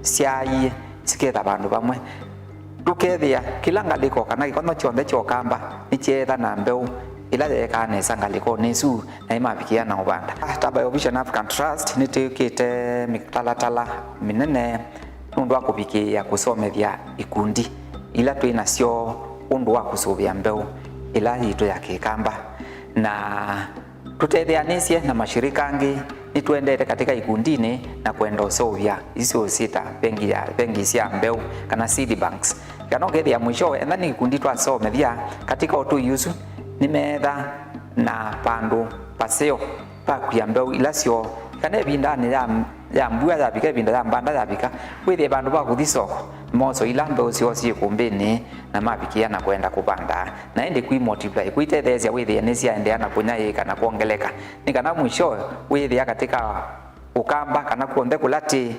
syaaie siketha vandũ vamwe. Tũkethĩa kĩla ngalĩko kana kĩkonyo kyonthe kya Ũkamba nĩkyeetha na mbeũ ĩla yeekaa nesa ngalĩkonĩ ĩsu na ĩmavikĩa na ũvanda. Ta Biovision African Trust, nĩtwĩkĩte mĩtalatala mĩnene nũndũ wa kũvikĩĩa kũsomethya ikundi ila twĩ nasyo ũndũ wa kũsũvĩa mbeũ ĩla yitũ ya Kĩkamba. Na tũtetheanĩsye na mashirika angĩ, nĩtũendete katika ikundinĩ na kwenda ũseũvya isu syĩ ta vengi ya, vengi sya mbeũ kana seed banks. Kana ũkethĩa mwisho, enda nĩ ikundi twasomethya katika ũtũi ũsu, nĩmeetha na vandũ vaseo vakwia mbeũ ila syoo, kana ĩvindanĩ ya, ya mbua yavika, ĩvinda ya mbanda yavika, wĩthĩe vandũ va kũthi soko, moso ila mbeũ syoo syĩ kũmbĩnĩ na mavikĩa na kwenda kũvanda, na ĩndĩ kwi multiply, kwitetheesya wĩthĩe nĩsyaendeea na kũnyaĩĩka na kwongeleka, nĩ kana mwishowe wĩthĩa katika Ũkamba kana kw'onthe kũla tĩ,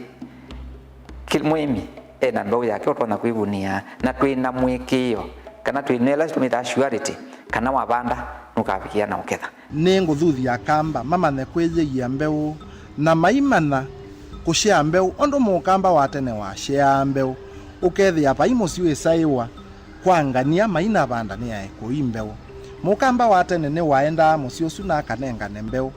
kĩ-, mũĩmi e na mbeũ yake ũtonya kwĩvunia, na twĩ na mũĩkĩĩo kana twĩ na ĩla tũmĩtaa surety kana wavanda nũkavikĩa na ũketha. Nĩngũthuthya Akamba mamanye kwĩyĩia mbeũ na maimanya kũsyaa mbeũ ũndũ Mũkamba wa tene wasyeaa mbeũ, ũkethĩa vai mũsyĩ wĩsaĩwa kwa ngania mainavanda nĩ aekũi mbeũ. Mũkamba wa tene nĩwaendaa mũsyĩ ũsu na akanengane mbeũ.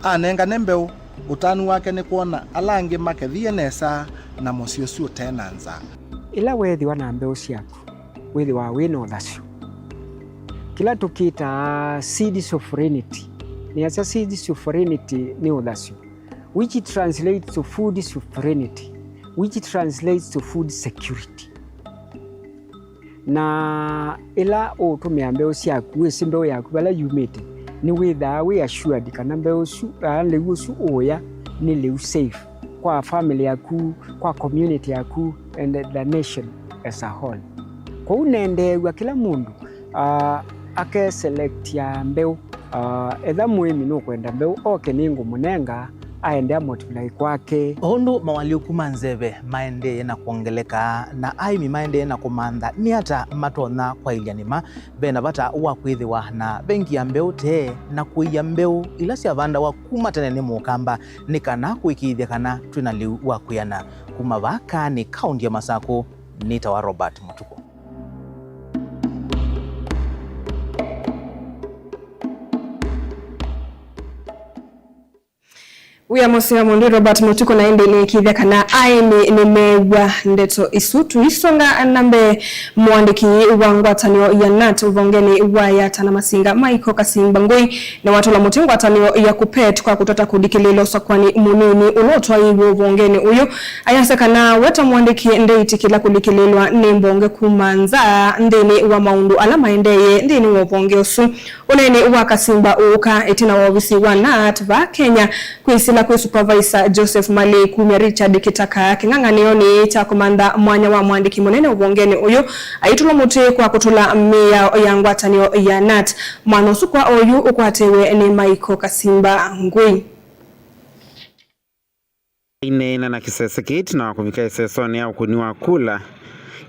Anengane mbeũ, ũtanu wake nĩ kwona ala angĩ makethie nesa na mũsyĩ ũsu ũte na nzaa. Ĩla weethĩwa na mbeũ syaku, wĩthĩwa wĩ na ũthasyo. Kĩla tũkĩtaa seed sovereignty. Nĩasya seed sovereignty nĩ ũthasyo, which translates to food sovereignty, which translates to food security. Na ĩla ũũtũmĩa mbeũ syaku, wĩsĩ mbeũ yaku vala yumĩte, nĩwĩthaa wĩ assured kana mbeũ ũsu, kana lĩu ũsu ũũya nĩ lĩu safe kwa family yaku, kwa community yaku, and the nation as a whole. Kwoou nendeew'a kĩla mũndũ, ah, akeselectia mbeũ. Ah, etha mũĩmi nũkwenda mbeũ, oke nĩngũmũnenga, aende amultiply kwake. O ũndũ mawalyũku ma nzeve maendee na kwongeleka na aĩmi maendee na kũmantha nĩ ata matonya kwaĩlya nĩma, ve na vata wa kwĩthĩwa na vengi ya mbeũ tee na kũia mbeũ ila syavandawa kuma tene nĩ Mũkamba, nĩ kana kũĩkĩĩthya kana twĩ na lĩu wa kwĩana. Kuma vaa Kaanĩ, kaũnti ya Masakũ, nĩtawa Robert Mũtuku. Wĩa mũseo mũndũ Robert Mũtuku, na ĩndĩ nĩkĩthya kana aĩmi nĩmeew'a ndeto isu. Tũisonga na mbee, mũandĩki wa ngwatanĩo ya nat ũvongenĩ wa yata na masinga, Michael Kasimba Ngui, nĩwatũla mũtĩ ngwatanĩo ya KUPPET kwa kũtata kũlikĩlĩĩla ũsakũani mũnini ũla ũtwaĩĩw'e ũvongenĩ ũyũ. Ayasya kana we ta mũandĩki ndeĩtĩkĩla kũlikĩlĩĩlwa nĩ mbonge kuma nza nthĩnĩ wa maũndũ ala maendeeye nthĩnĩ wa ũvonge ũsu. Ũneeni wa Kasimba ũũka ĩtina wa ovisi wa nat vaa Kenya kwĩsĩla kwĩ supervisor Joseph Mali kumya Richard Kitaka kĩng'ang'anĩonĩ kya kũmantha mwanya wa mũandĩki mũnene ũvongenĩ ũyũ aitũlwa mũtĩ kwa kũtũla mĩao ya ngwatanĩo ya nat. Mwanya ũsu kwa oyu ũkwatĩwe nĩ Michael Kasimba Ngui. Aineena na kĩsese kĩĩ ĩtina wa kũvika ĩsesonĩ ya ũkũni wa kula,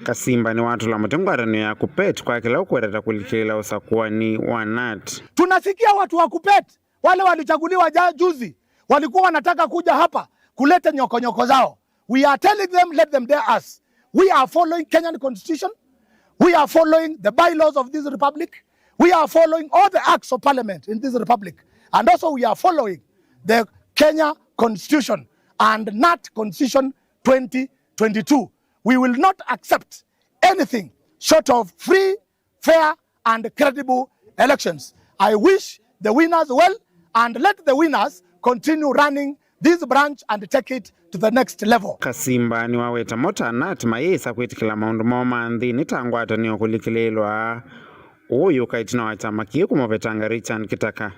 Kasimba nĩwatũla mũtĩ ngwatanĩo ya KUPPET kwa kĩla ũkweteta kũlikĩlĩĩla ũsakũani wa nat. Tunasikia watu wa KUPPET, wale walichaguliwa ja-, juzi, walikuwa wanataka kuja hapa kuleta nyokonyoko zao. We are telling them, let them dare us. We are following Kenyan constitution. We are following the bylaws of this republic. We are following all the acts of parliament in this republic. And also we are following the Kenya constitution and nat constitution twenty twenty-two. We will not accept anything short of free, fair and credible elections. I wish the winners well and let the winners continue running this branch and take it to the next level. Kasimba nĩwaweta mo ta nat mayĩsa kwĩtĩkĩla maũndũ moo ma nthĩnĩ ta ngwatanĩo kũlikĩlĩĩlwa. Ũũ ũyũka ĩtina wa kyama kĩĩ kũmũvetanga Richard Kitaka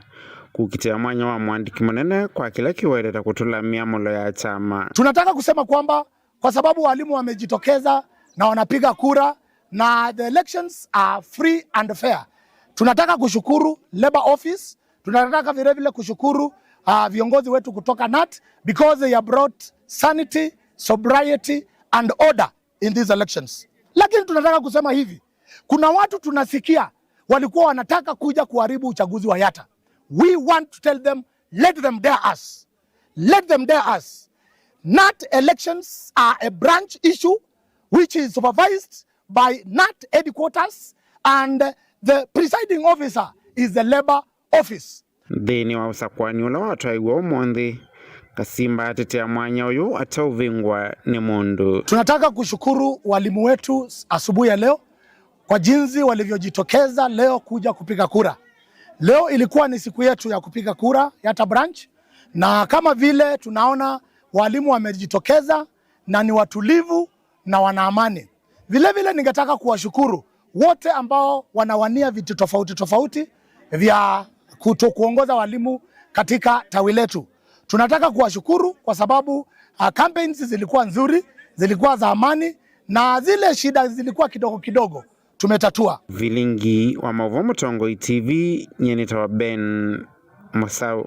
kũkitĩa mwanya wa mũandĩki mũnene kwa kĩla kĩwetete kũtũla mĩamũlo ya kyama. Tunataka kusema kwamba kwa sababu walimu wamejitokeza na wanapiga kura na the elections are free and fair. Tunataka kushukuru Labour Office, tunataka vile vile kushukuru, uh, viongozi wetu kutoka nat because they have brought sanity, sobriety and order in these elections. Lakini tunataka kusema hivi, kuna watu tunasikia walikuwa wanataka kuja kuharibu uchaguzi wa yata. We want to tell them, Let them dare us. Let them dare us. KNUT elections are a branch issue which is supervised by KNUT headquarters and the presiding officer is the Labour Office. Nthĩnĩ wa ũsakũani ũla watwaĩwe ũmũnthĩ, Kasimba atetea mwanya ũyũ ateũvingwa nĩ mũndũ. Tunataka kushukuru walimu wetu asubuhi ya leo kwa jinsi walivyojitokeza leo kuja kupiga kura. Leo ilikuwa ni siku yetu ya kupiga kura, Yatta Branch, na kama vile tunaona walimu wamejitokeza na ni watulivu na wana amani. Vile vile ningetaka kuwashukuru wote ambao wanawania viti tofauti tofauti vya kuto kuongoza walimu katika tawi letu. Tunataka kuwashukuru kwa sababu, uh, campaigns zilikuwa nzuri, zilikuwa za amani, na zile shida zilikuwa kidogo kidogo tumetatua. Vilingi wa Maũvoo Mũtongoi T V, nyie nĩtawa Ben Mũsaũ.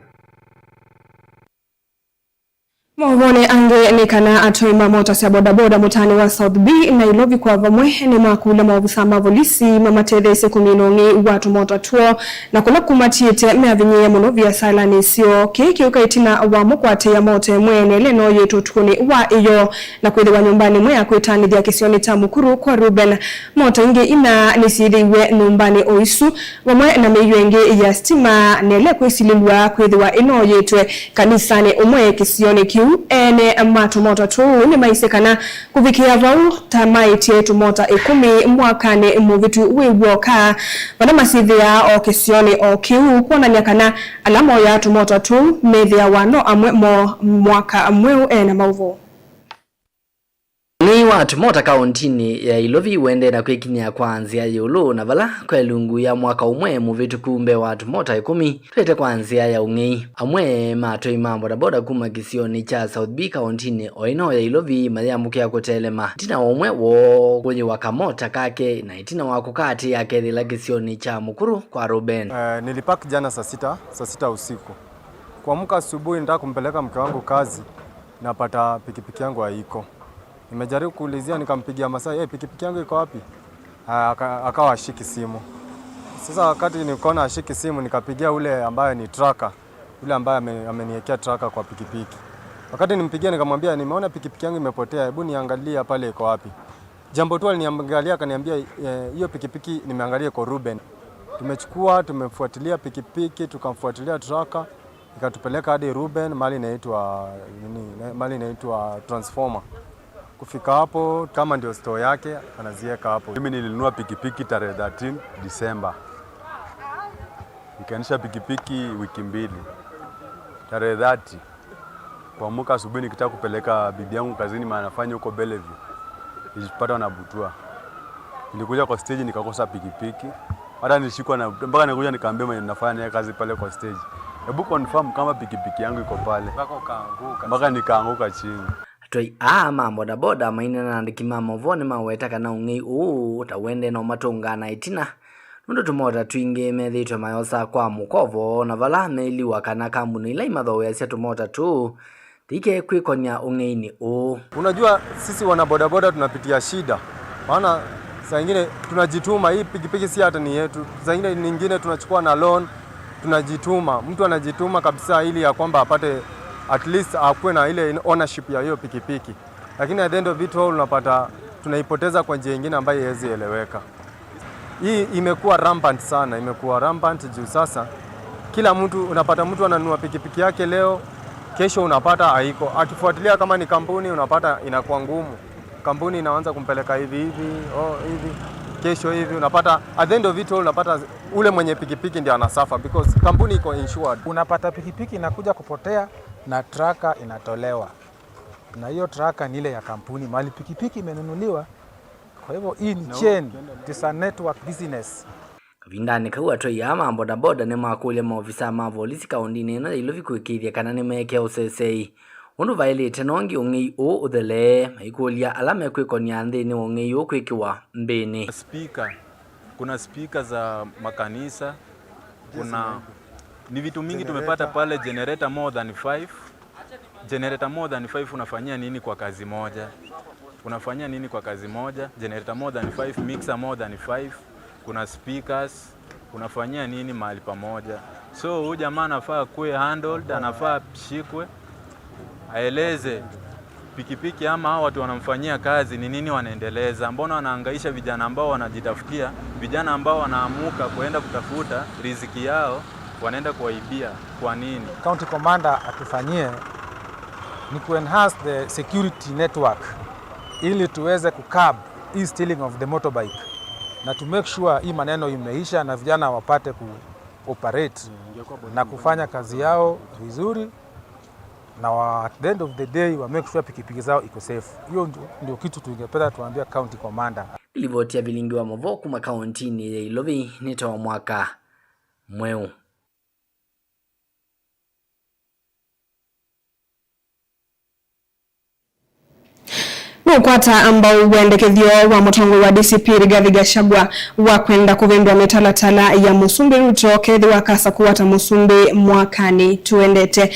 Maũvoonĩ angĩ nĩ kana atwai ma mota sya bodaboda mũtaanĩ wa South B, Nailovi kwa vamwe nĩmakũlya maovisaa ma volisi mamatetheesye kũmina ũng'ei wa tũmota twoo, na kũla kũmatiĩte meavinyĩĩa mũno viasalanĩ syoo. Kĩĩ kĩũka ĩtina wa mũkwatĩĩa mota ĩmwe ĩneele nooyĩtwe ũtukũnĩ wa ĩyoo na kwĩthĩwa nyũmbanĩ ĩmwe ya kwĩtanĩthya kĩsionĩ kya Mukuru kwa Reuben. Mota ingĩ ina nĩsyĩthĩiwe nyũmbanĩ o isu, vamwe na mĩio ĩngĩ ya sitima neele kwĩsilĩlw'a kwĩthĩwa ĩnooyĩtwe kanisanĩ ũmwe kĩsionĩ kĩu. Ene ma tũmota tũu nĩmaisye kana kũvikĩa vau ta maĩtye tũmota ĩkũmi mwakanĩ mũvĩtu wĩ w'oka, vala masyĩthĩaa o kĩsionĩ o kĩu, kwonany'a kana ala moyaa tũmota tũu methĩawa no amwe moo mwaka mweũ. Ene maũvoo. Ũng'ei wa tũmota kaũntinĩ ya Ilovi ũendee na kwĩkinyĩa kwa nzĩa ya ĩũlũ, na vala kwa ĩlungu ya mwaka ũmwe mũvĩtũku, mbee wa tũmota ĩkũmi twaĩte kwa nzĩa ya ũng'ei. Amwe ma atwai ma bodaboda kuma kĩsionĩ kya South B kaũntinĩ o ĩno ya Ilovi mayamũkĩa kũtelema ĩtina wa ũmwe woo kũyĩwa kamota kake, na ĩtina wa kũkatĩĩa akethĩla kĩsionĩ kya Mukuru kwa Reuben. Eh, nilipark jana saa sita, saa sita usiku. Kuamka asubuhi, nataka kumpeleka mke wangu kazi, napata pikipiki yangu haiko. Nimejaribu kuulizia, nikampigia Masai, "Hey, pikipiki yangu iko wapi?" Ah, aka-, akawa hashiki simu. Sasa wakati nikaona hashiki simu, nikapigia ule ambaye ni tracker, ule ambaye ame-, ameniwekea tracker kwa pikipiki. Wakati nimpigia, nikamwambia, "Nimeona pikipiki yangu imepotea, hebu niangalia pale iko wapi." Jambo tu aliniangalia, akaniambia, "Eh, hiyo pikipiki nimeangalia iko Reuben." Tumechukua, tumefuatilia pikipiki, tukamfuatilia tracker, ikatupeleka hadi Reuben, mahali inaitwa, nini, mahali inaitwa Transformer. Kufika hapo, kama ndio store yake, anaziweka hapo. Mimi nilinunua pikipiki tarehe thirteen December. Nikaendesha pikipiki wiki mbili. Tarehe thirty, kuamka asubuhi nikitaka kupeleka bibi yangu kazini, maana anafanya huko Bellevue, nilipatwa na butwaa. Nilikuja kwa stage, nikakosa pikipiki. Hata nilishikwa na, mpaka nikuja nikaambia mwenye nafanya naye kazi pale kwa stage, "Hebu confirm kama pikipiki yangu iko pale." Mpaka ukaanguka. Mpaka nikaanguka chini. Atwai aa ma bodaboda maineena na andĩki ma maũvoo nĩmaweta kana ũng'ei ũũ ta ũendee na ũmatũngaa na ĩtina, nũndũ tũmota twingĩ methĩĩtwe mayosaa kwa mũkovo, na vala meĩliwa kana kambuni ila imathooeasya tũmota tũu Tike kwĩkonya ũng'einĩ ũũ. Unajua, sisi wana bodaboda tunapitia shida, maana saa ingine tunajituma. Hii pikipiki si hata ni yetu, saa ingine nyingine tunachukua na loan, tunajituma. Mtu anajituma kabisa ili ya kwamba apate, at least akuwe na ile ownership ya hiyo pikipiki, lakini at the end of it all unapata tunaipoteza kwa njia ingine ambayo haiwezi eleweka. Hii imekuwa rampant sana, imekuwa rampant juu sasa kila mtu, unapata mtu ananunua pikipiki yake leo, kesho unapata haiko. Akifuatilia kama ni kampuni, unapata inakuwa ngumu. Kampuni inaanza kumpeleka hivi hivi, oh, hivi, kesho hivi, unapata at the end of it all, unapata ule mwenye pikipiki ndio anasuffer because kampuni iko insured. Unapata pikipiki inakuja kupotea na tracker inatolewa. Na hiyo tracker ni ile ya kampuni, mahali pikipiki imenunuliwa. Kwa hivyo hii ni chain, it is a network business. Kavindanĩ kau, atwai aa ma bodaboda nĩmakũlya maovisaa ma volisi kaũndĩnĩ ĩno ya Ilovi kũĩkĩĩthya kana nĩmeekĩa ũsesei ũndũ vaĩlĩte nongi ũng'ei ũũ ũthelee, maikũlya ala mekwĩkonya nthĩnĩ wa ũng'ei ũũ kwĩkĩwa mbĩnĩ. Speaker. Kuna speaker za makanisa, kuna, ni vitu mingi tumepata pale, generator more than five. Generator more than five unafanyia nini kwa kazi moja? Unafanyia nini kwa kazi moja? Generator more than five, mixer more than five, kuna speakers, unafanyia nini mahali pamoja? So huyu jamaa anafaa kuwe handled, anafaa ashikwe, aeleze pikipiki ama hao watu wanamfanyia kazi ni nini wanaendeleza. Mbona wanahangaisha vijana ambao wanajitafutia, vijana ambao wanaamuka kuenda kutafuta riziki yao, wanaenda kuwaibia kwa nini? County Commander atufanyie ni ku enhance the security network ili tuweze ku curb hii stealing of the motorbike na to make sure hii maneno imeisha na vijana wapate ku operate na kufanya kazi yao vizuri, na wa, at the end of the day wa make sure pikipiki zao iko safe. Hiyo ndio, ndio kitu tungependa tuambia county commander. Livoti ya vilingi wa mavoo kuma kauntinĩ ya Ilovi nĩ ta wa mwaka mweũ. Nũkwata mbau wendekethyo wa mũtongoi wa D C P Rigathi Gachagua wa kwenda kũvĩndũa mĩtalatala ya Mũsumbĩ Ruto kethĩwa akasa kũwata mũsumbĩ mwakanĩ tũendete.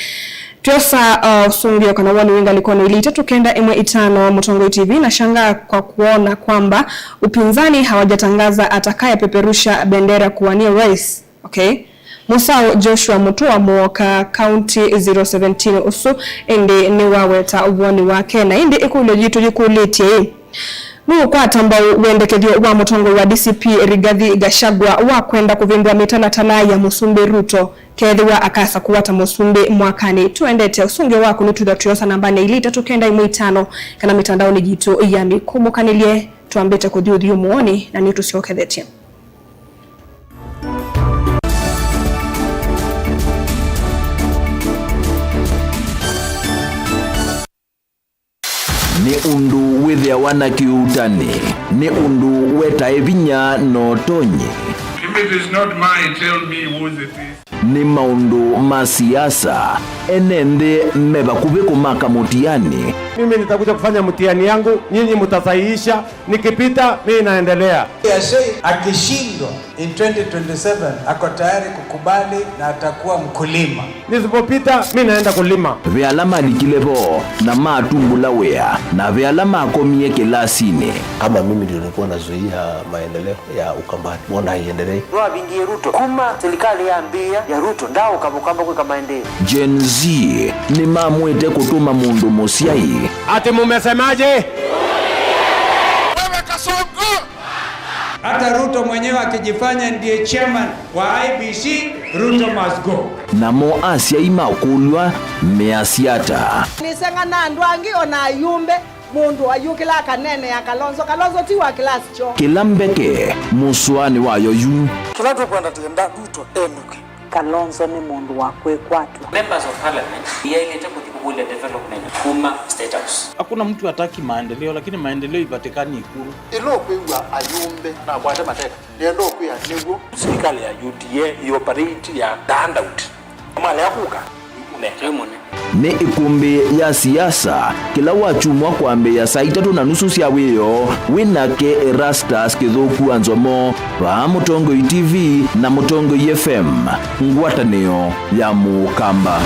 Twĩosa, uh, ũsũngĩo kana woni wĩ ngalĩkonĩ ilĩ itatũ kenda ĩmwe itano Mũtongoi T V. Nashangaa kwa kuona kwamba upinzani hawajatangaza atakayepeperusha bendera kuwania urais. Okay. Mũsaũ Joshua Mũtua Mũoka, County zero seventeen ũsu ĩndĩ nĩwaweta woni wake. Na ĩndĩ ĩkũlyo yitũ yĩkũlĩtye ĩ, nũũkwata mbau wendekethyo wa mũtongoi wa D C P Rigathi Gachagua wa kwenda kũvĩndũa mĩtalatala ya Mũsumbĩ Ruto kethĩwa akasa kũwata mũsumbĩ mwakanĩ tũendete? Ũsũngĩo waku nĩtwĩthwa twĩosa nambanĩ ilĩ itatũ kenda ĩmwe itano kana mĩtandaonĩ yitũ ya mĩkũmũkanĩlye. Twambĩte kũthi ũthyũmũonĩ na nĩtũsyokethetye. Nĩ ũndũ wĩthĩawa na kĩuutani, nĩ ũndũ wetae vinya na ũtonyi. If it is not mine, tell me whose it is. Nĩ maũndũ ma siasa, ene nthĩ me vakuvĩ kũmaka mũtiani. Mimi nitakuja kufanya mtihani yangu, nyinyi mtasahihisha. Nikipita, mimi naendelea. Yashei akishindwa in twenty twenty-seven, ako tayari kukubali na atakuwa mkulima. Nisipopita, mimi naenda kulima. Ve ala malikile vo na matumbũla wĩa, na ve ala makomie kĩlasinĩ. Kama mimi ndio nilikuwa nazuia maendeleo ya Ukambani, mbona haiendelei? Nĩwavingie Ruto kuma serikali yambĩĩa ya Ruto, ndaũka Mũkamba kwĩka maendeeo. Gen Z nĩmamwĩte kũtũma mũndũ mũsyai. Ati mumesemaje? Wewe Kasongo! Hata Ruto mwenyewe akijifanya ndiye chairman wa I E B C, Ruto must go. Namo asyai makũlw'a measya ata? Nĩseng'ana andũ angĩ o na ayumbe, mũndũ ayũkĩla akaneenea Kalonzo. Kalonzo ti wa class kyoo. Kĩla mbeke mũsoanĩ wayo yu. Kĩla tũkwenda, tũkwenda Ruto enũke. Kalonzo nĩ mũndũ wa kwĩkwatw'a. Members of Parliament yaĩlĩte kũthi kũkũlya development kuma State House. Hakuna mtu hataki maendeleo, lakini maendeleo ipatikani Ikulu. Ĩla ũkwĩw'a ayumbe nakwate mateka, nĩenda ũkwĩa nĩw'o. Sirikali ya U D A ĩoperate ya the handout. Malea kũka, nĩkĩ mũne. Nĩ ĩkũmbĩ ya siasa, kĩla wakyumwa kwambĩĩa saa itatũ na nusu sya wĩoo, wĩ nake Erastus Kĩthũku wa Nzomo, vaa Mũtongoi T V na Mũtongoi F M, ngwatanĩo ya Mũkamba.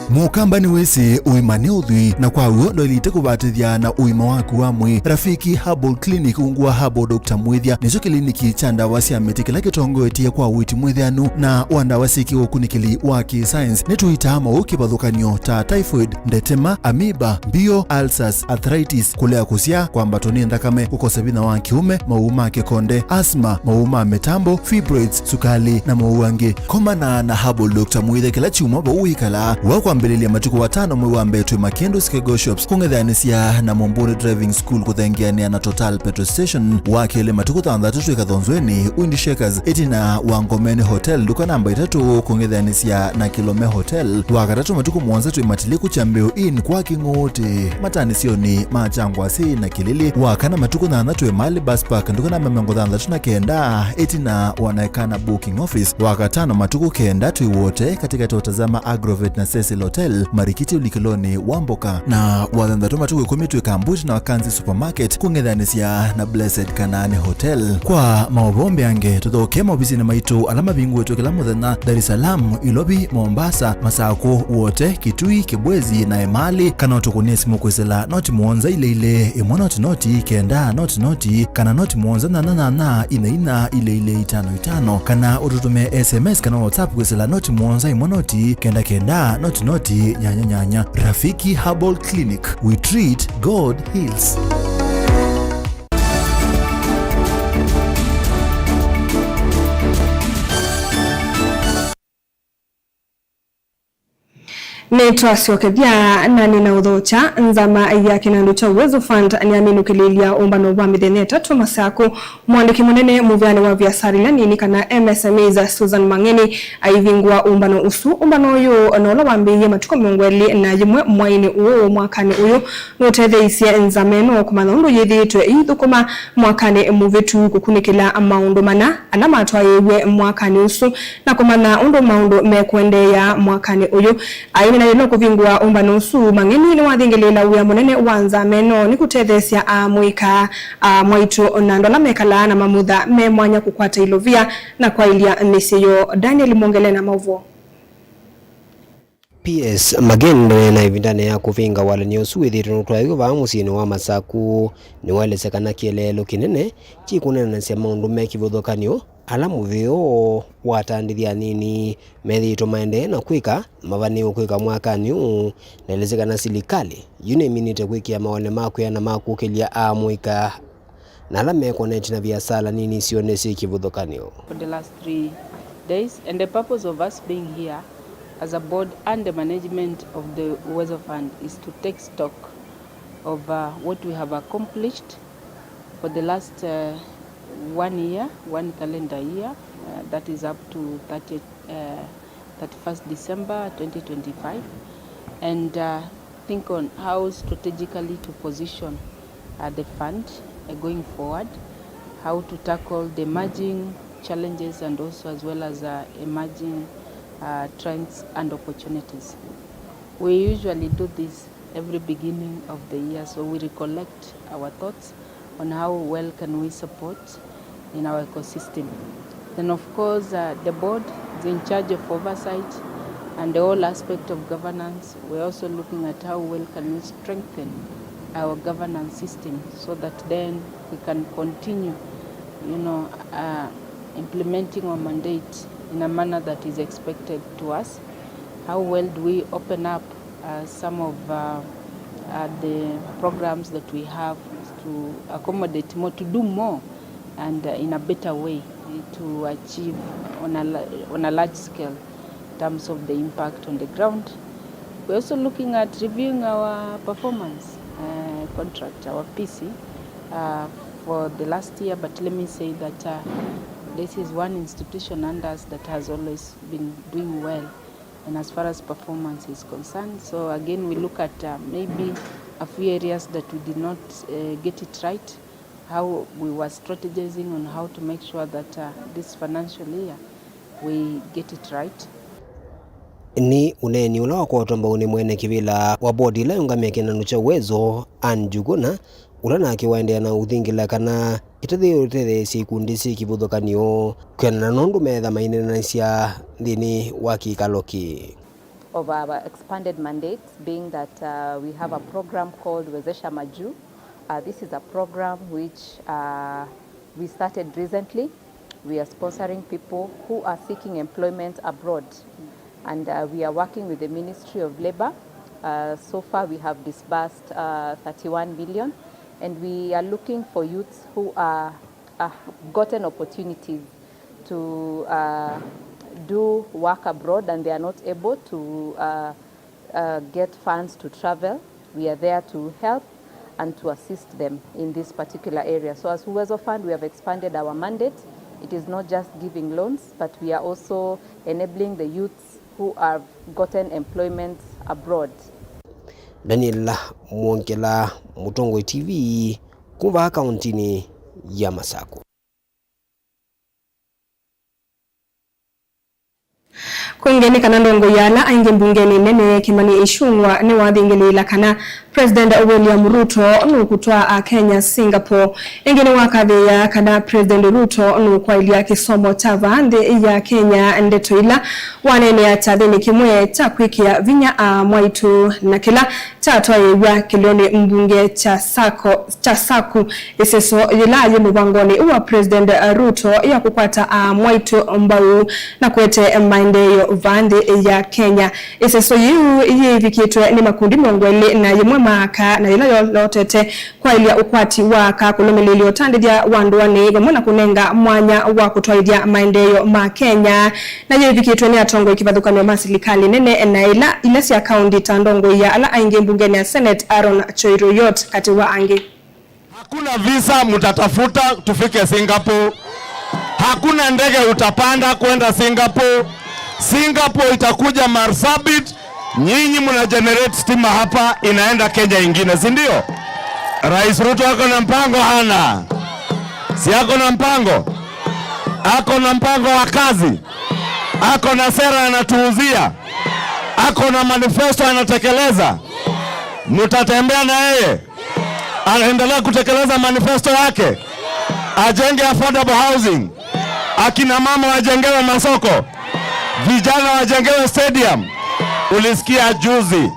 Mũkamba nĩwĩsĩ ũima nĩ ũthwii, na kwa w'o ndwaĩlĩte kũvatĩthya na ũima waku wa mwĩĩ. Rafiki Herbal Clinic, ungu wa Herbal Doctor Mwĩthya, nĩkyo kĩliniki kya ndawa sya mĩtĩ kĩla kĩtongoetye kwa ũiiti mwĩthĩanu na wa ndawa syĩ kĩũkunĩkĩli wa kĩ-science. Nĩtũitaa maũũ kĩvathũkany'o ta typhoid, ndetema, amoeba, mbio, ulcers, arthritis, kũlea kũsyaa, kwambatwa nĩ nthakame, kũkosa vinya wa kĩũme, maũũ ma kĩkonde, asthma, maũũ ma mĩtambo, fibroids, sukalĩ, na maũũ angĩ. Komana na Herbal Doctor Mwĩthya kĩla kyumwa vau wĩkalaa. Wa kwambĩlĩlya matukũ atano mwei wa mbee twĩ Makĩndũ Skego Shops, kũng'ethanĩsya na Mũmbũnĩ Driving School kũthengeanĩa na Total Petrol Station. Wa kelĩ matukũ thanthatũ twĩ Kathonzweni Wind Shakers, ĩtina wa Ngomeni Hotel, nduka namba itatũ, kũng'ethanĩsya na Kilome Hotel. Wa katatũ matukũ mũonza twĩ Matiliku Kyambĩo Inn kwa Kĩng'ũũtĩ, matanĩsyonĩ ma Kyangwasĩ na Kĩlĩlĩ. Wa kana matukũ thanthatũ twĩ Mali Bus Park, nduka namba mĩongo thanthatũ na kenda, ĩtina wa Naekana Booking Office. Wa katano matukũ kenda twĩ Wote, katĩkatĩ wa Tazama Agrovet na Cecil Hotel, Marikiti ũlikĩlonĩ wa mboka, na wathanthatũ matukũ ĩkũmi twĩ Kambuti na Wakanzi Supermarket kũng'ethanĩsya na Blessed Kanaani Hotel. Kwa maũvoo mbeange, tũthokee maovisinĩ maitũ ala mavingũĩtwe kĩla mũthenya Dar es Salaam, Ilovi, Mombasa, Masakũ, Wote, Kitui, Kibwezi na Emali, kana ũtũkũnĩe simũ kwĩsĩla noti mũonza ilĩ ilĩ, ĩmwe noti noti, kenda noti noti, kana noti mũonza nyanya nyanya, ina ina, ilĩ ilĩ, itano itano, kana ũtũtũmĩe S M S kana WhatsApp kwĩsĩla noti mũonza ĩmwe noti, kenda kenda, noti noti, nyanya nyanya. Rafiki Herbal Clinic, we treat, God heals. Nĩtwasyokethya na nĩnaũthokya. Nzama ya kĩnandũ kya Uwezo Fund nĩyaminũkĩlĩĩlya ũmbano wa mĩthenya ĩtatũ Masakũ. Mũandĩki mũnene mũvĩanĩ wa viasala ila nini kana M S M Es, Susan Mang'eni, aivingũa ũmbano ũsu. Ũmbano ũyũ, na ũla wambĩĩie matukũ mĩongo ĩlĩ na yĩmwe mwainĩ ũũ mwakanĩ ũyũ, nũtetheeisye nzama ĩno kũmanya ũndũ yĩthĩĩtwe ĩithũkũma mwakanĩ mũvĩtu, kũkunĩkĩla maũndũ mana ala matwaĩĩw'e mwakanĩ ũsu, na kũmanya ũndũ maũndũ mekũendeea mwakanĩ ũyũ. Aineena yĩla kũvingũa ũmbano ũsu, Mang'eni nĩwathingĩlĩĩla wĩa mũnene wa nzama ĩno nĩ kũtetheesya amũika, amwaitũ, na andũ ala mekalaa na mamutha me mwanya kũkwata ilovia na kwaĩlya mĩsyĩ yoo. Daniel Mwongele na maũvoo. P S Mang'eni ndaneenaa ĩvindanĩ ya kũvĩnga walany'o ũsu wĩthĩĩtwe nũtwaĩwe vaa mũsyĩnĩ wa Masakũ. Nĩwaelesya kana kĩeleelo kĩnene kĩ kũneenanasya maũndũ me kĩvathũkany'o ala mũvĩa ũũ watandĩthya anini methĩĩtwe maendee na kwĩka, na mavanĩĩwe kwĩka mwakanĩ ũũ. Naelesya kana silikalĩ yu nĩminĩte kwĩkĩa mawone ma kwĩana ma kũkĩlya amũika na ala mekonetye na viasala nini syoo nĩ syĩ kĩvathũkany'o. For the last three days, and the purpose of us being here as a board and the management of the Uwezo Fund is to take stock of, uh, what we have accomplished for the last, uh, one year, one calendar year, uh, that is up to thirtieth, uh, thirty-first December twenty twenty-five, and, uh, think on how strategically to position, uh, the fund, uh, going forward, how to tackle the emerging challenges and also as well as, uh, emerging, uh, trends and opportunities. We usually do this every beginning of the year, so we recollect our thoughts on how well can we support in our ecosystem. Then of course, uh, the board is in charge of oversight and the whole aspect of governance. We're also looking at how well can we strengthen our governance system so that then we can continue, you know, uh, implementing our mandate in a manner that is expected to us. How well do we open up, uh, some of, uh, uh, the programs that we have to accommodate more, to do more, and, uh, in a better way, eh, to achieve on a la-, on a large scale in terms of the impact on the ground. We're also looking at reviewing our performance, uh, contract, our P C, uh, for the last year, but let me say that, uh, this is one institution under us that has always been doing well and as far as performance is concerned. So again, we look at, uh, maybe a few areas that we did not, uh, get it right, how we were strategizing on how to make sure that, uh, this financial year we get it right. Nĩ ũneeni ũla wakwatwa mbau nĩ mwene kĩvĩla wa bodi ĩla yũngamĩe kĩnandũ kya Uwezo, Anne Njuguna, ũla nake waendeea na ũthingĩla kana kĩtethyo ũtetheesya ikundi syĩ kĩvathũkany'o kwĩanana na ũndũ meetha maineenanĩsya nthĩnĩ wa kĩkalo kĩĩ. Of our expanded mandates, being that, uh, we have a program called Wezesha Majuu. Uh, this is a program which, uh, we started recently. We are sponsoring people who are seeking employment abroad, and, uh, we are working with the Ministry of Labour. Uh, so far, we have disbursed, uh, thirty-one million, and we are looking for youths who are, uh, gotten opportunities to, uh, do work abroad, and they are not able to, uh, uh, get funds to travel. We are there to help and to assist them in this particular area. So as Uwezo Fund, we have expanded our mandate. It is not just giving loans, but we are also enabling the youths who have gotten employment abroad. Daniel Mwongela, Mũtongoi T V, kuma kauntinĩ ya Masakũ. Kũngĩ nĩ kana ndongoi ya ala aingĩ mbungenĩ nene Kimani Ichung'wa nĩwathingĩlĩĩla kana President William Ruto nũkũtwaa Akenya Singapore. Ĩngĩ nĩwakathĩĩa kana President Ruto nũkwaĩlya kĩsomo kya vaa nthĩ ya Kenya, ndeto ila waneenea kyathĩnĩ kĩmwe kya kwĩkĩa vinya aamwaitũ na kĩla kyatwaĩĩw'a kĩlĩonĩ mbunge kya Sako, kya Saku, ĩseso yĩla yĩ mũvangonĩ wa President Ruto ya kũkwata aamwaitũ mbau na kũete maendeeo vaa nthĩ ya Kenya. Ĩseso yĩu yĩĩvikĩtwe nĩ makundi mĩongo ĩlĩ na yĩmwe ma aka, na yĩla yolotete kwaĩlya ũkwati wa aka, kũlũmĩlĩĩlya ũtandĩthya wa ndũanĩ, vamwe na kũnenga mwanya wa kũtwaĩthya maendeeo ma Kenya. Na yĩĩvikĩtwe nĩ atongoi kĩvathũkany'o ma silikalĩ nene na ila, ila sya kaũnti, ta ndongoi ya ala aingĩ mbungenĩ ya Senate, Aaron Cheruiyot, katĩ wa angĩ. Hakuna visa mtatafuta tufike Singapore. Hakuna ndege utapanda kwenda Singapore. Singapore itakuja Marsabit, nyinyi mna generate stima hapa, inaenda Kenya ingine, si ndio? Rais Ruto ako na mpango? Hana. Si ako na mpango? Ako na mpango wa kazi? Ako na sera anatuuzia? Ako na manifesto anatekeleza? Mtatembea na yeye? Anaendelea kutekeleza manifesto yake? Ajenge affordable housing, akina mama wajengewe masoko, vijana wajengewe stadium. Ulisikia juzi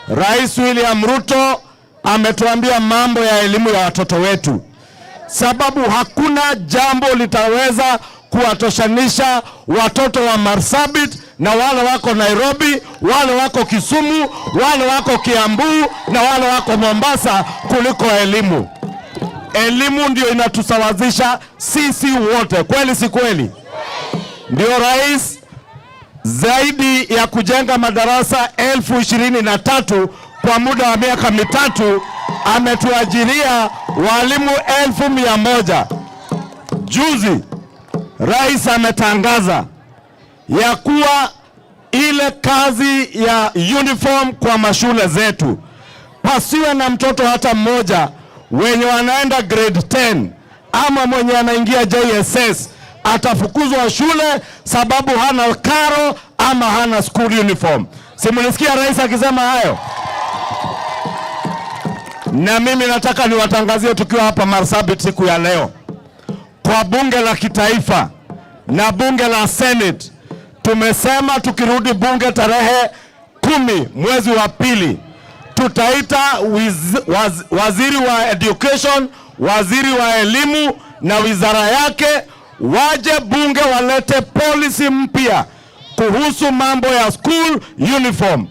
Rais William Ruto ametuambia mambo ya elimu ya watoto wetu, sababu hakuna jambo litaweza kuwatoshanisha watoto wa Marsabit na wale wako Nairobi, wale wako Kisumu, wale wako Kiambu na wale wako Mombasa kuliko elimu. Elimu ndio inatusawazisha sisi wote, kweli si kweli? Ndio rais zaidi ya kujenga madarasa elfu ishirini na tatu kwa muda wa miaka mitatu, ametuajiria walimu elfu mia moja. Juzi, rais ametangaza ya kuwa ile kazi ya uniform kwa mashule zetu, pasiwe na mtoto hata mmoja wenye wanaenda grade ten ama mwenye anaingia J S S atafukuzwa shule sababu hana karo ama hana school uniform. Si mlisikia rais akisema hayo? Na mimi nataka niwatangazie tukiwa hapa Marsabit siku ya leo, kwa bunge la kitaifa na bunge la Senate, tumesema tukirudi bunge tarehe kumi mwezi wa pili, tutaita wiz-, waz-, waziri wa education, waziri wa elimu na wizara yake waje bunge walete policy mpya kuhusu mambo ya school uniform.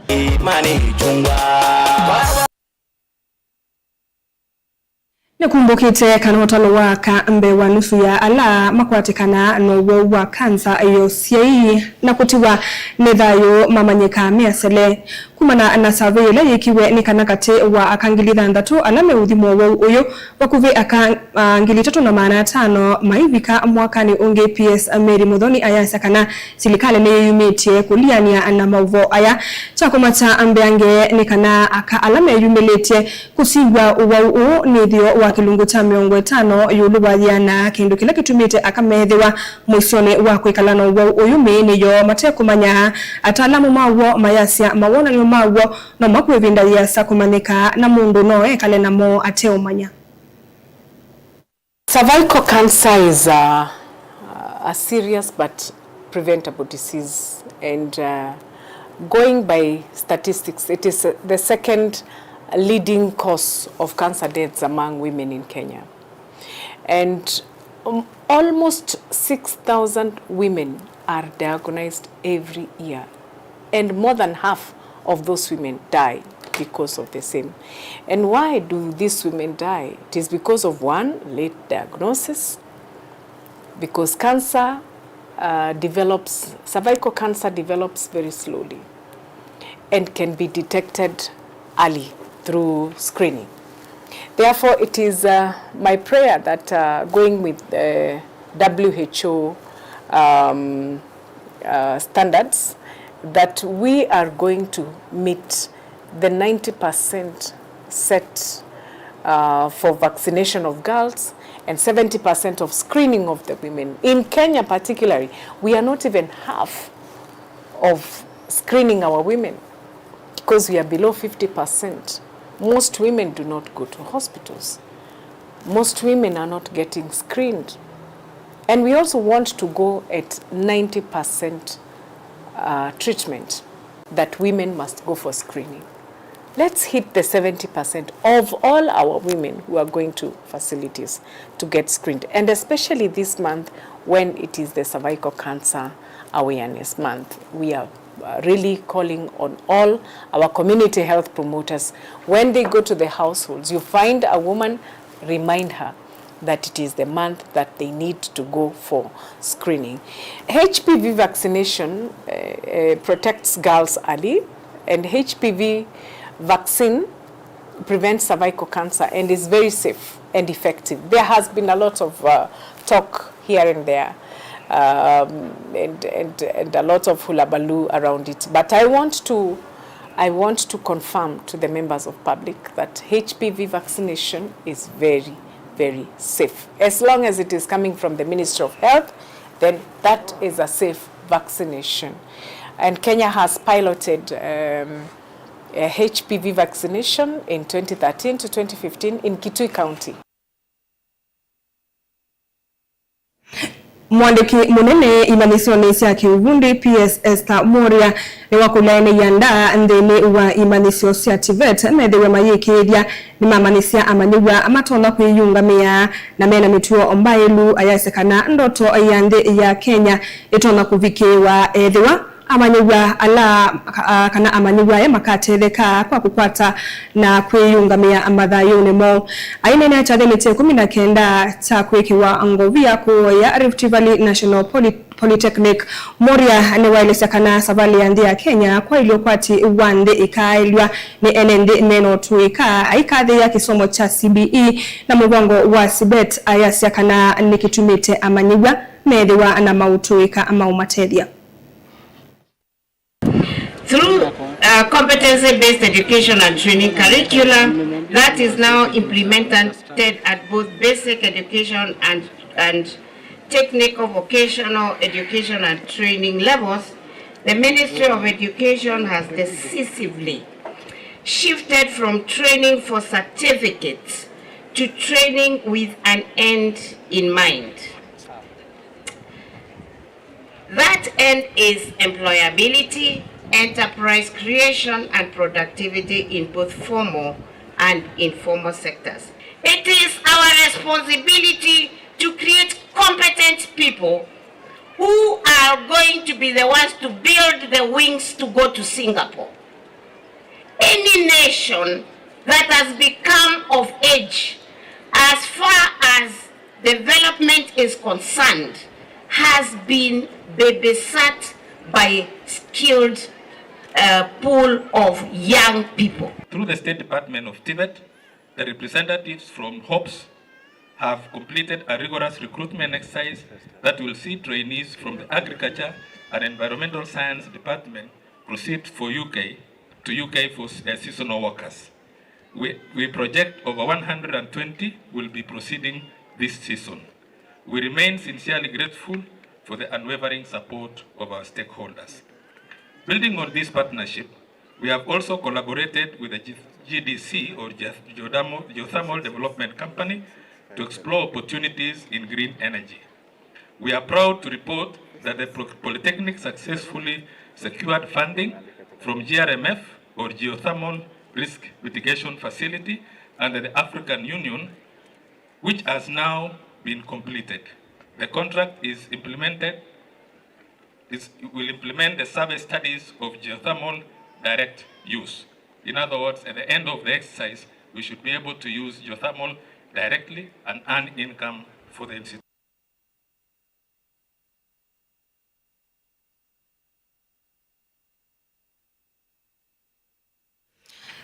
Nĩkumbũkĩte kana ũtalo wa aka mbee wa nusu ya ala makwatĩkanaa na ũwau wa kanza ya ũsyai na kũtiwa nĩ thayũ mamanyĩkaa me asele. Kumana na survey ĩla yĩkiwe nĩ kana katĩ wa aka ngili thanthatũ ala meũthimwa ũwau ũyũ, vakuvĩ aka, a, ngili itatũ na maana atano maivika mwakanĩ ũngĩ. P S Mary Muthoni ayasya kana silikalĩ nĩyĩyumĩtye kũlianĩa na maũvoo aya. Kya kũmakya mbeange nĩ kana aka ala meyumĩlĩtye kũsiw'a ũwau ũũ nĩ ĩtheo wa kĩlungu kya mĩongo ĩtano ĩũlũ wa yĩana, kĩndũ kĩla kĩtumĩte aka methĩwa mũisyonĩ wa kwĩkala na ũwau ũyũ mĩĩnĩ yoo matekũmanya. Ataalamu ma w'o mayasya mawonany'o ma w'o no makw'e ĩvinda yĩasa kũmanyĩka, na mũndũ no ekale namo ateũmanya. Cervical cancer is a, a serious but preventable disease, and, uh, going by statistics, it is, uh, the second leading cause of cancer deaths among women in Kenya. And, um, almost six thousand women are diagnosed every year, and more than half of those women die because of the same. And why do these women die? It is because of, one, late diagnosis, because cancer, uh, develops, cervical cancer develops very slowly and can be detected early through screening. Therefore, it is, uh, my prayer that, uh, going with the W H O, um, uh, standards, that we are going to meet the ninety percent set, uh, for vaccination of girls and seventy percent of screening of the women. In Kenya particularly, we are not even half of screening our women, because we are below fifty percent. Most women do not go to hospitals. Most women are not getting screened. And we also want to go at ninety percent, uh, treatment, that women must go for screening. Let's hit the seventy percent of all our women who are going to facilities to get screened, and especially this month when it is the Cervical Cancer Awareness Month. We are, uh, really calling on all our community health promoters, when they go to the households, you find a woman, remind her that it is the month that they need to go for screening. H P V vaccination, uh, uh, protects girls early, and H P V vaccine prevents cervical cancer and is very safe and effective. There has been a lot of, uh, talk here and there, um, and, and, and a lot of hullabaloo around it. But I want to, I want to confirm to the members of public that H P V vaccination is very, very safe. As long as it is coming from the Ministry of Health, then that is a safe vaccination. And Kenya has piloted, um, a H P V vaccination in twenty thirteen to twenty fifteen in Kitui County. Mwandĩki mũnene imanyĩsyonĩ sya kĩuvundi P S Esther Mworia nĩwakũlya ene ianda nthĩnĩ wa imanyĩsyo sya TVET methĩwe mayĩkĩĩthya nĩmamanyĩsya amanyĩw'a matonya kwĩyĩũngamĩa na mena mĩtuo mbaĩlu, ayasya kana ndoto ya nthĩ ya Kenya ĩtonya kũvikĩĩwa ethĩwa amanyĩw'a ala, a, kana amanyĩw'a aya makatetheka kwa kũkwata na kwĩyĩũngamĩa mathayũnĩ moo. Aineenea kyathĩnĩ kya ĩkũmi na kenda kya kwĩkĩwa ngovia kũũya Rift Valley National Poly-, Polytechnic, Mworia nĩwaelesya kana savalĩ ya nthĩ ya Kenya kwaĩlye ũkwati wa nthĩ ĩkaaĩlw'a nĩ ene nthĩ mena ũtũĩka, aikathĩĩa kĩsomo kya C B E na mũvango wa CBET, ayasya kana nĩkĩtumĩte amanyĩw'a methĩwa na maũtũĩka maũmatethya. Through, uh, competency-based education and training curricula that is now implemented at both basic education and, and technical vocational education and training levels, the Ministry of Education has decisively shifted from training for certificates to training with an end in mind. That end is employability, enterprise creation, and productivity in both formal and informal sectors. It is our responsibility to create competent people who are going to be the ones to build the wings to go to Singapore. Any nation that has become of age as far as development is concerned has been babysat by skilled, uh, pool of young people. Through the State Department of TVET, the representatives from HOPES have completed a rigorous recruitment exercise that will see trainees from the Agriculture and Environmental Science Department proceed for U K, to U K for s-, uh, seasonal workers. We, we project over one hundred and twenty will be proceeding this season. We remain sincerely grateful for the unwavering support of our stakeholders. Building on this partnership, we have also collaborated with the G-, G D C or Geoth-, Geothermal, Geothermal Development Company to explore opportunities in green energy. We are proud to report that the pro-, Polytechnic successfully secured funding from G R M F or Geothermal Risk Mitigation Facility under the African Union, which has now been completed. The contract is implemented, is, will implement the survey studies of geothermal direct use. In other words, at the end of the exercise, we should be able to use geothermal directly and earn income for the institution.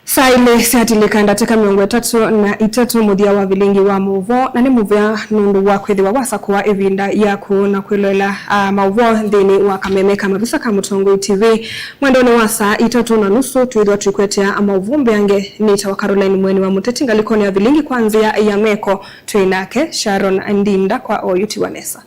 Saa ilĩ syatilĩka ndatĩka mĩongo ĩtatũ na itatũ mũthya wa vilingi wa maũvoo, na nĩ mũvea nũndũ wa kwĩthĩwa wasakũa ĩvinda yaku na kwĩloela, ah, maũvoo nthĩnĩ wa kameme ka mavisa ka Mũtongoi T V. Mwendonĩ wa saa itatũ na nusu twĩthĩwa twĩkwetea maũvoo mbeange. Nĩtawa Caroline Mweni wa Mũteti, ngalĩkonĩ ya vilingi kwa nzĩa ya meko twĩ nake Sharon Ndinda kwa oyu tiwa nesa.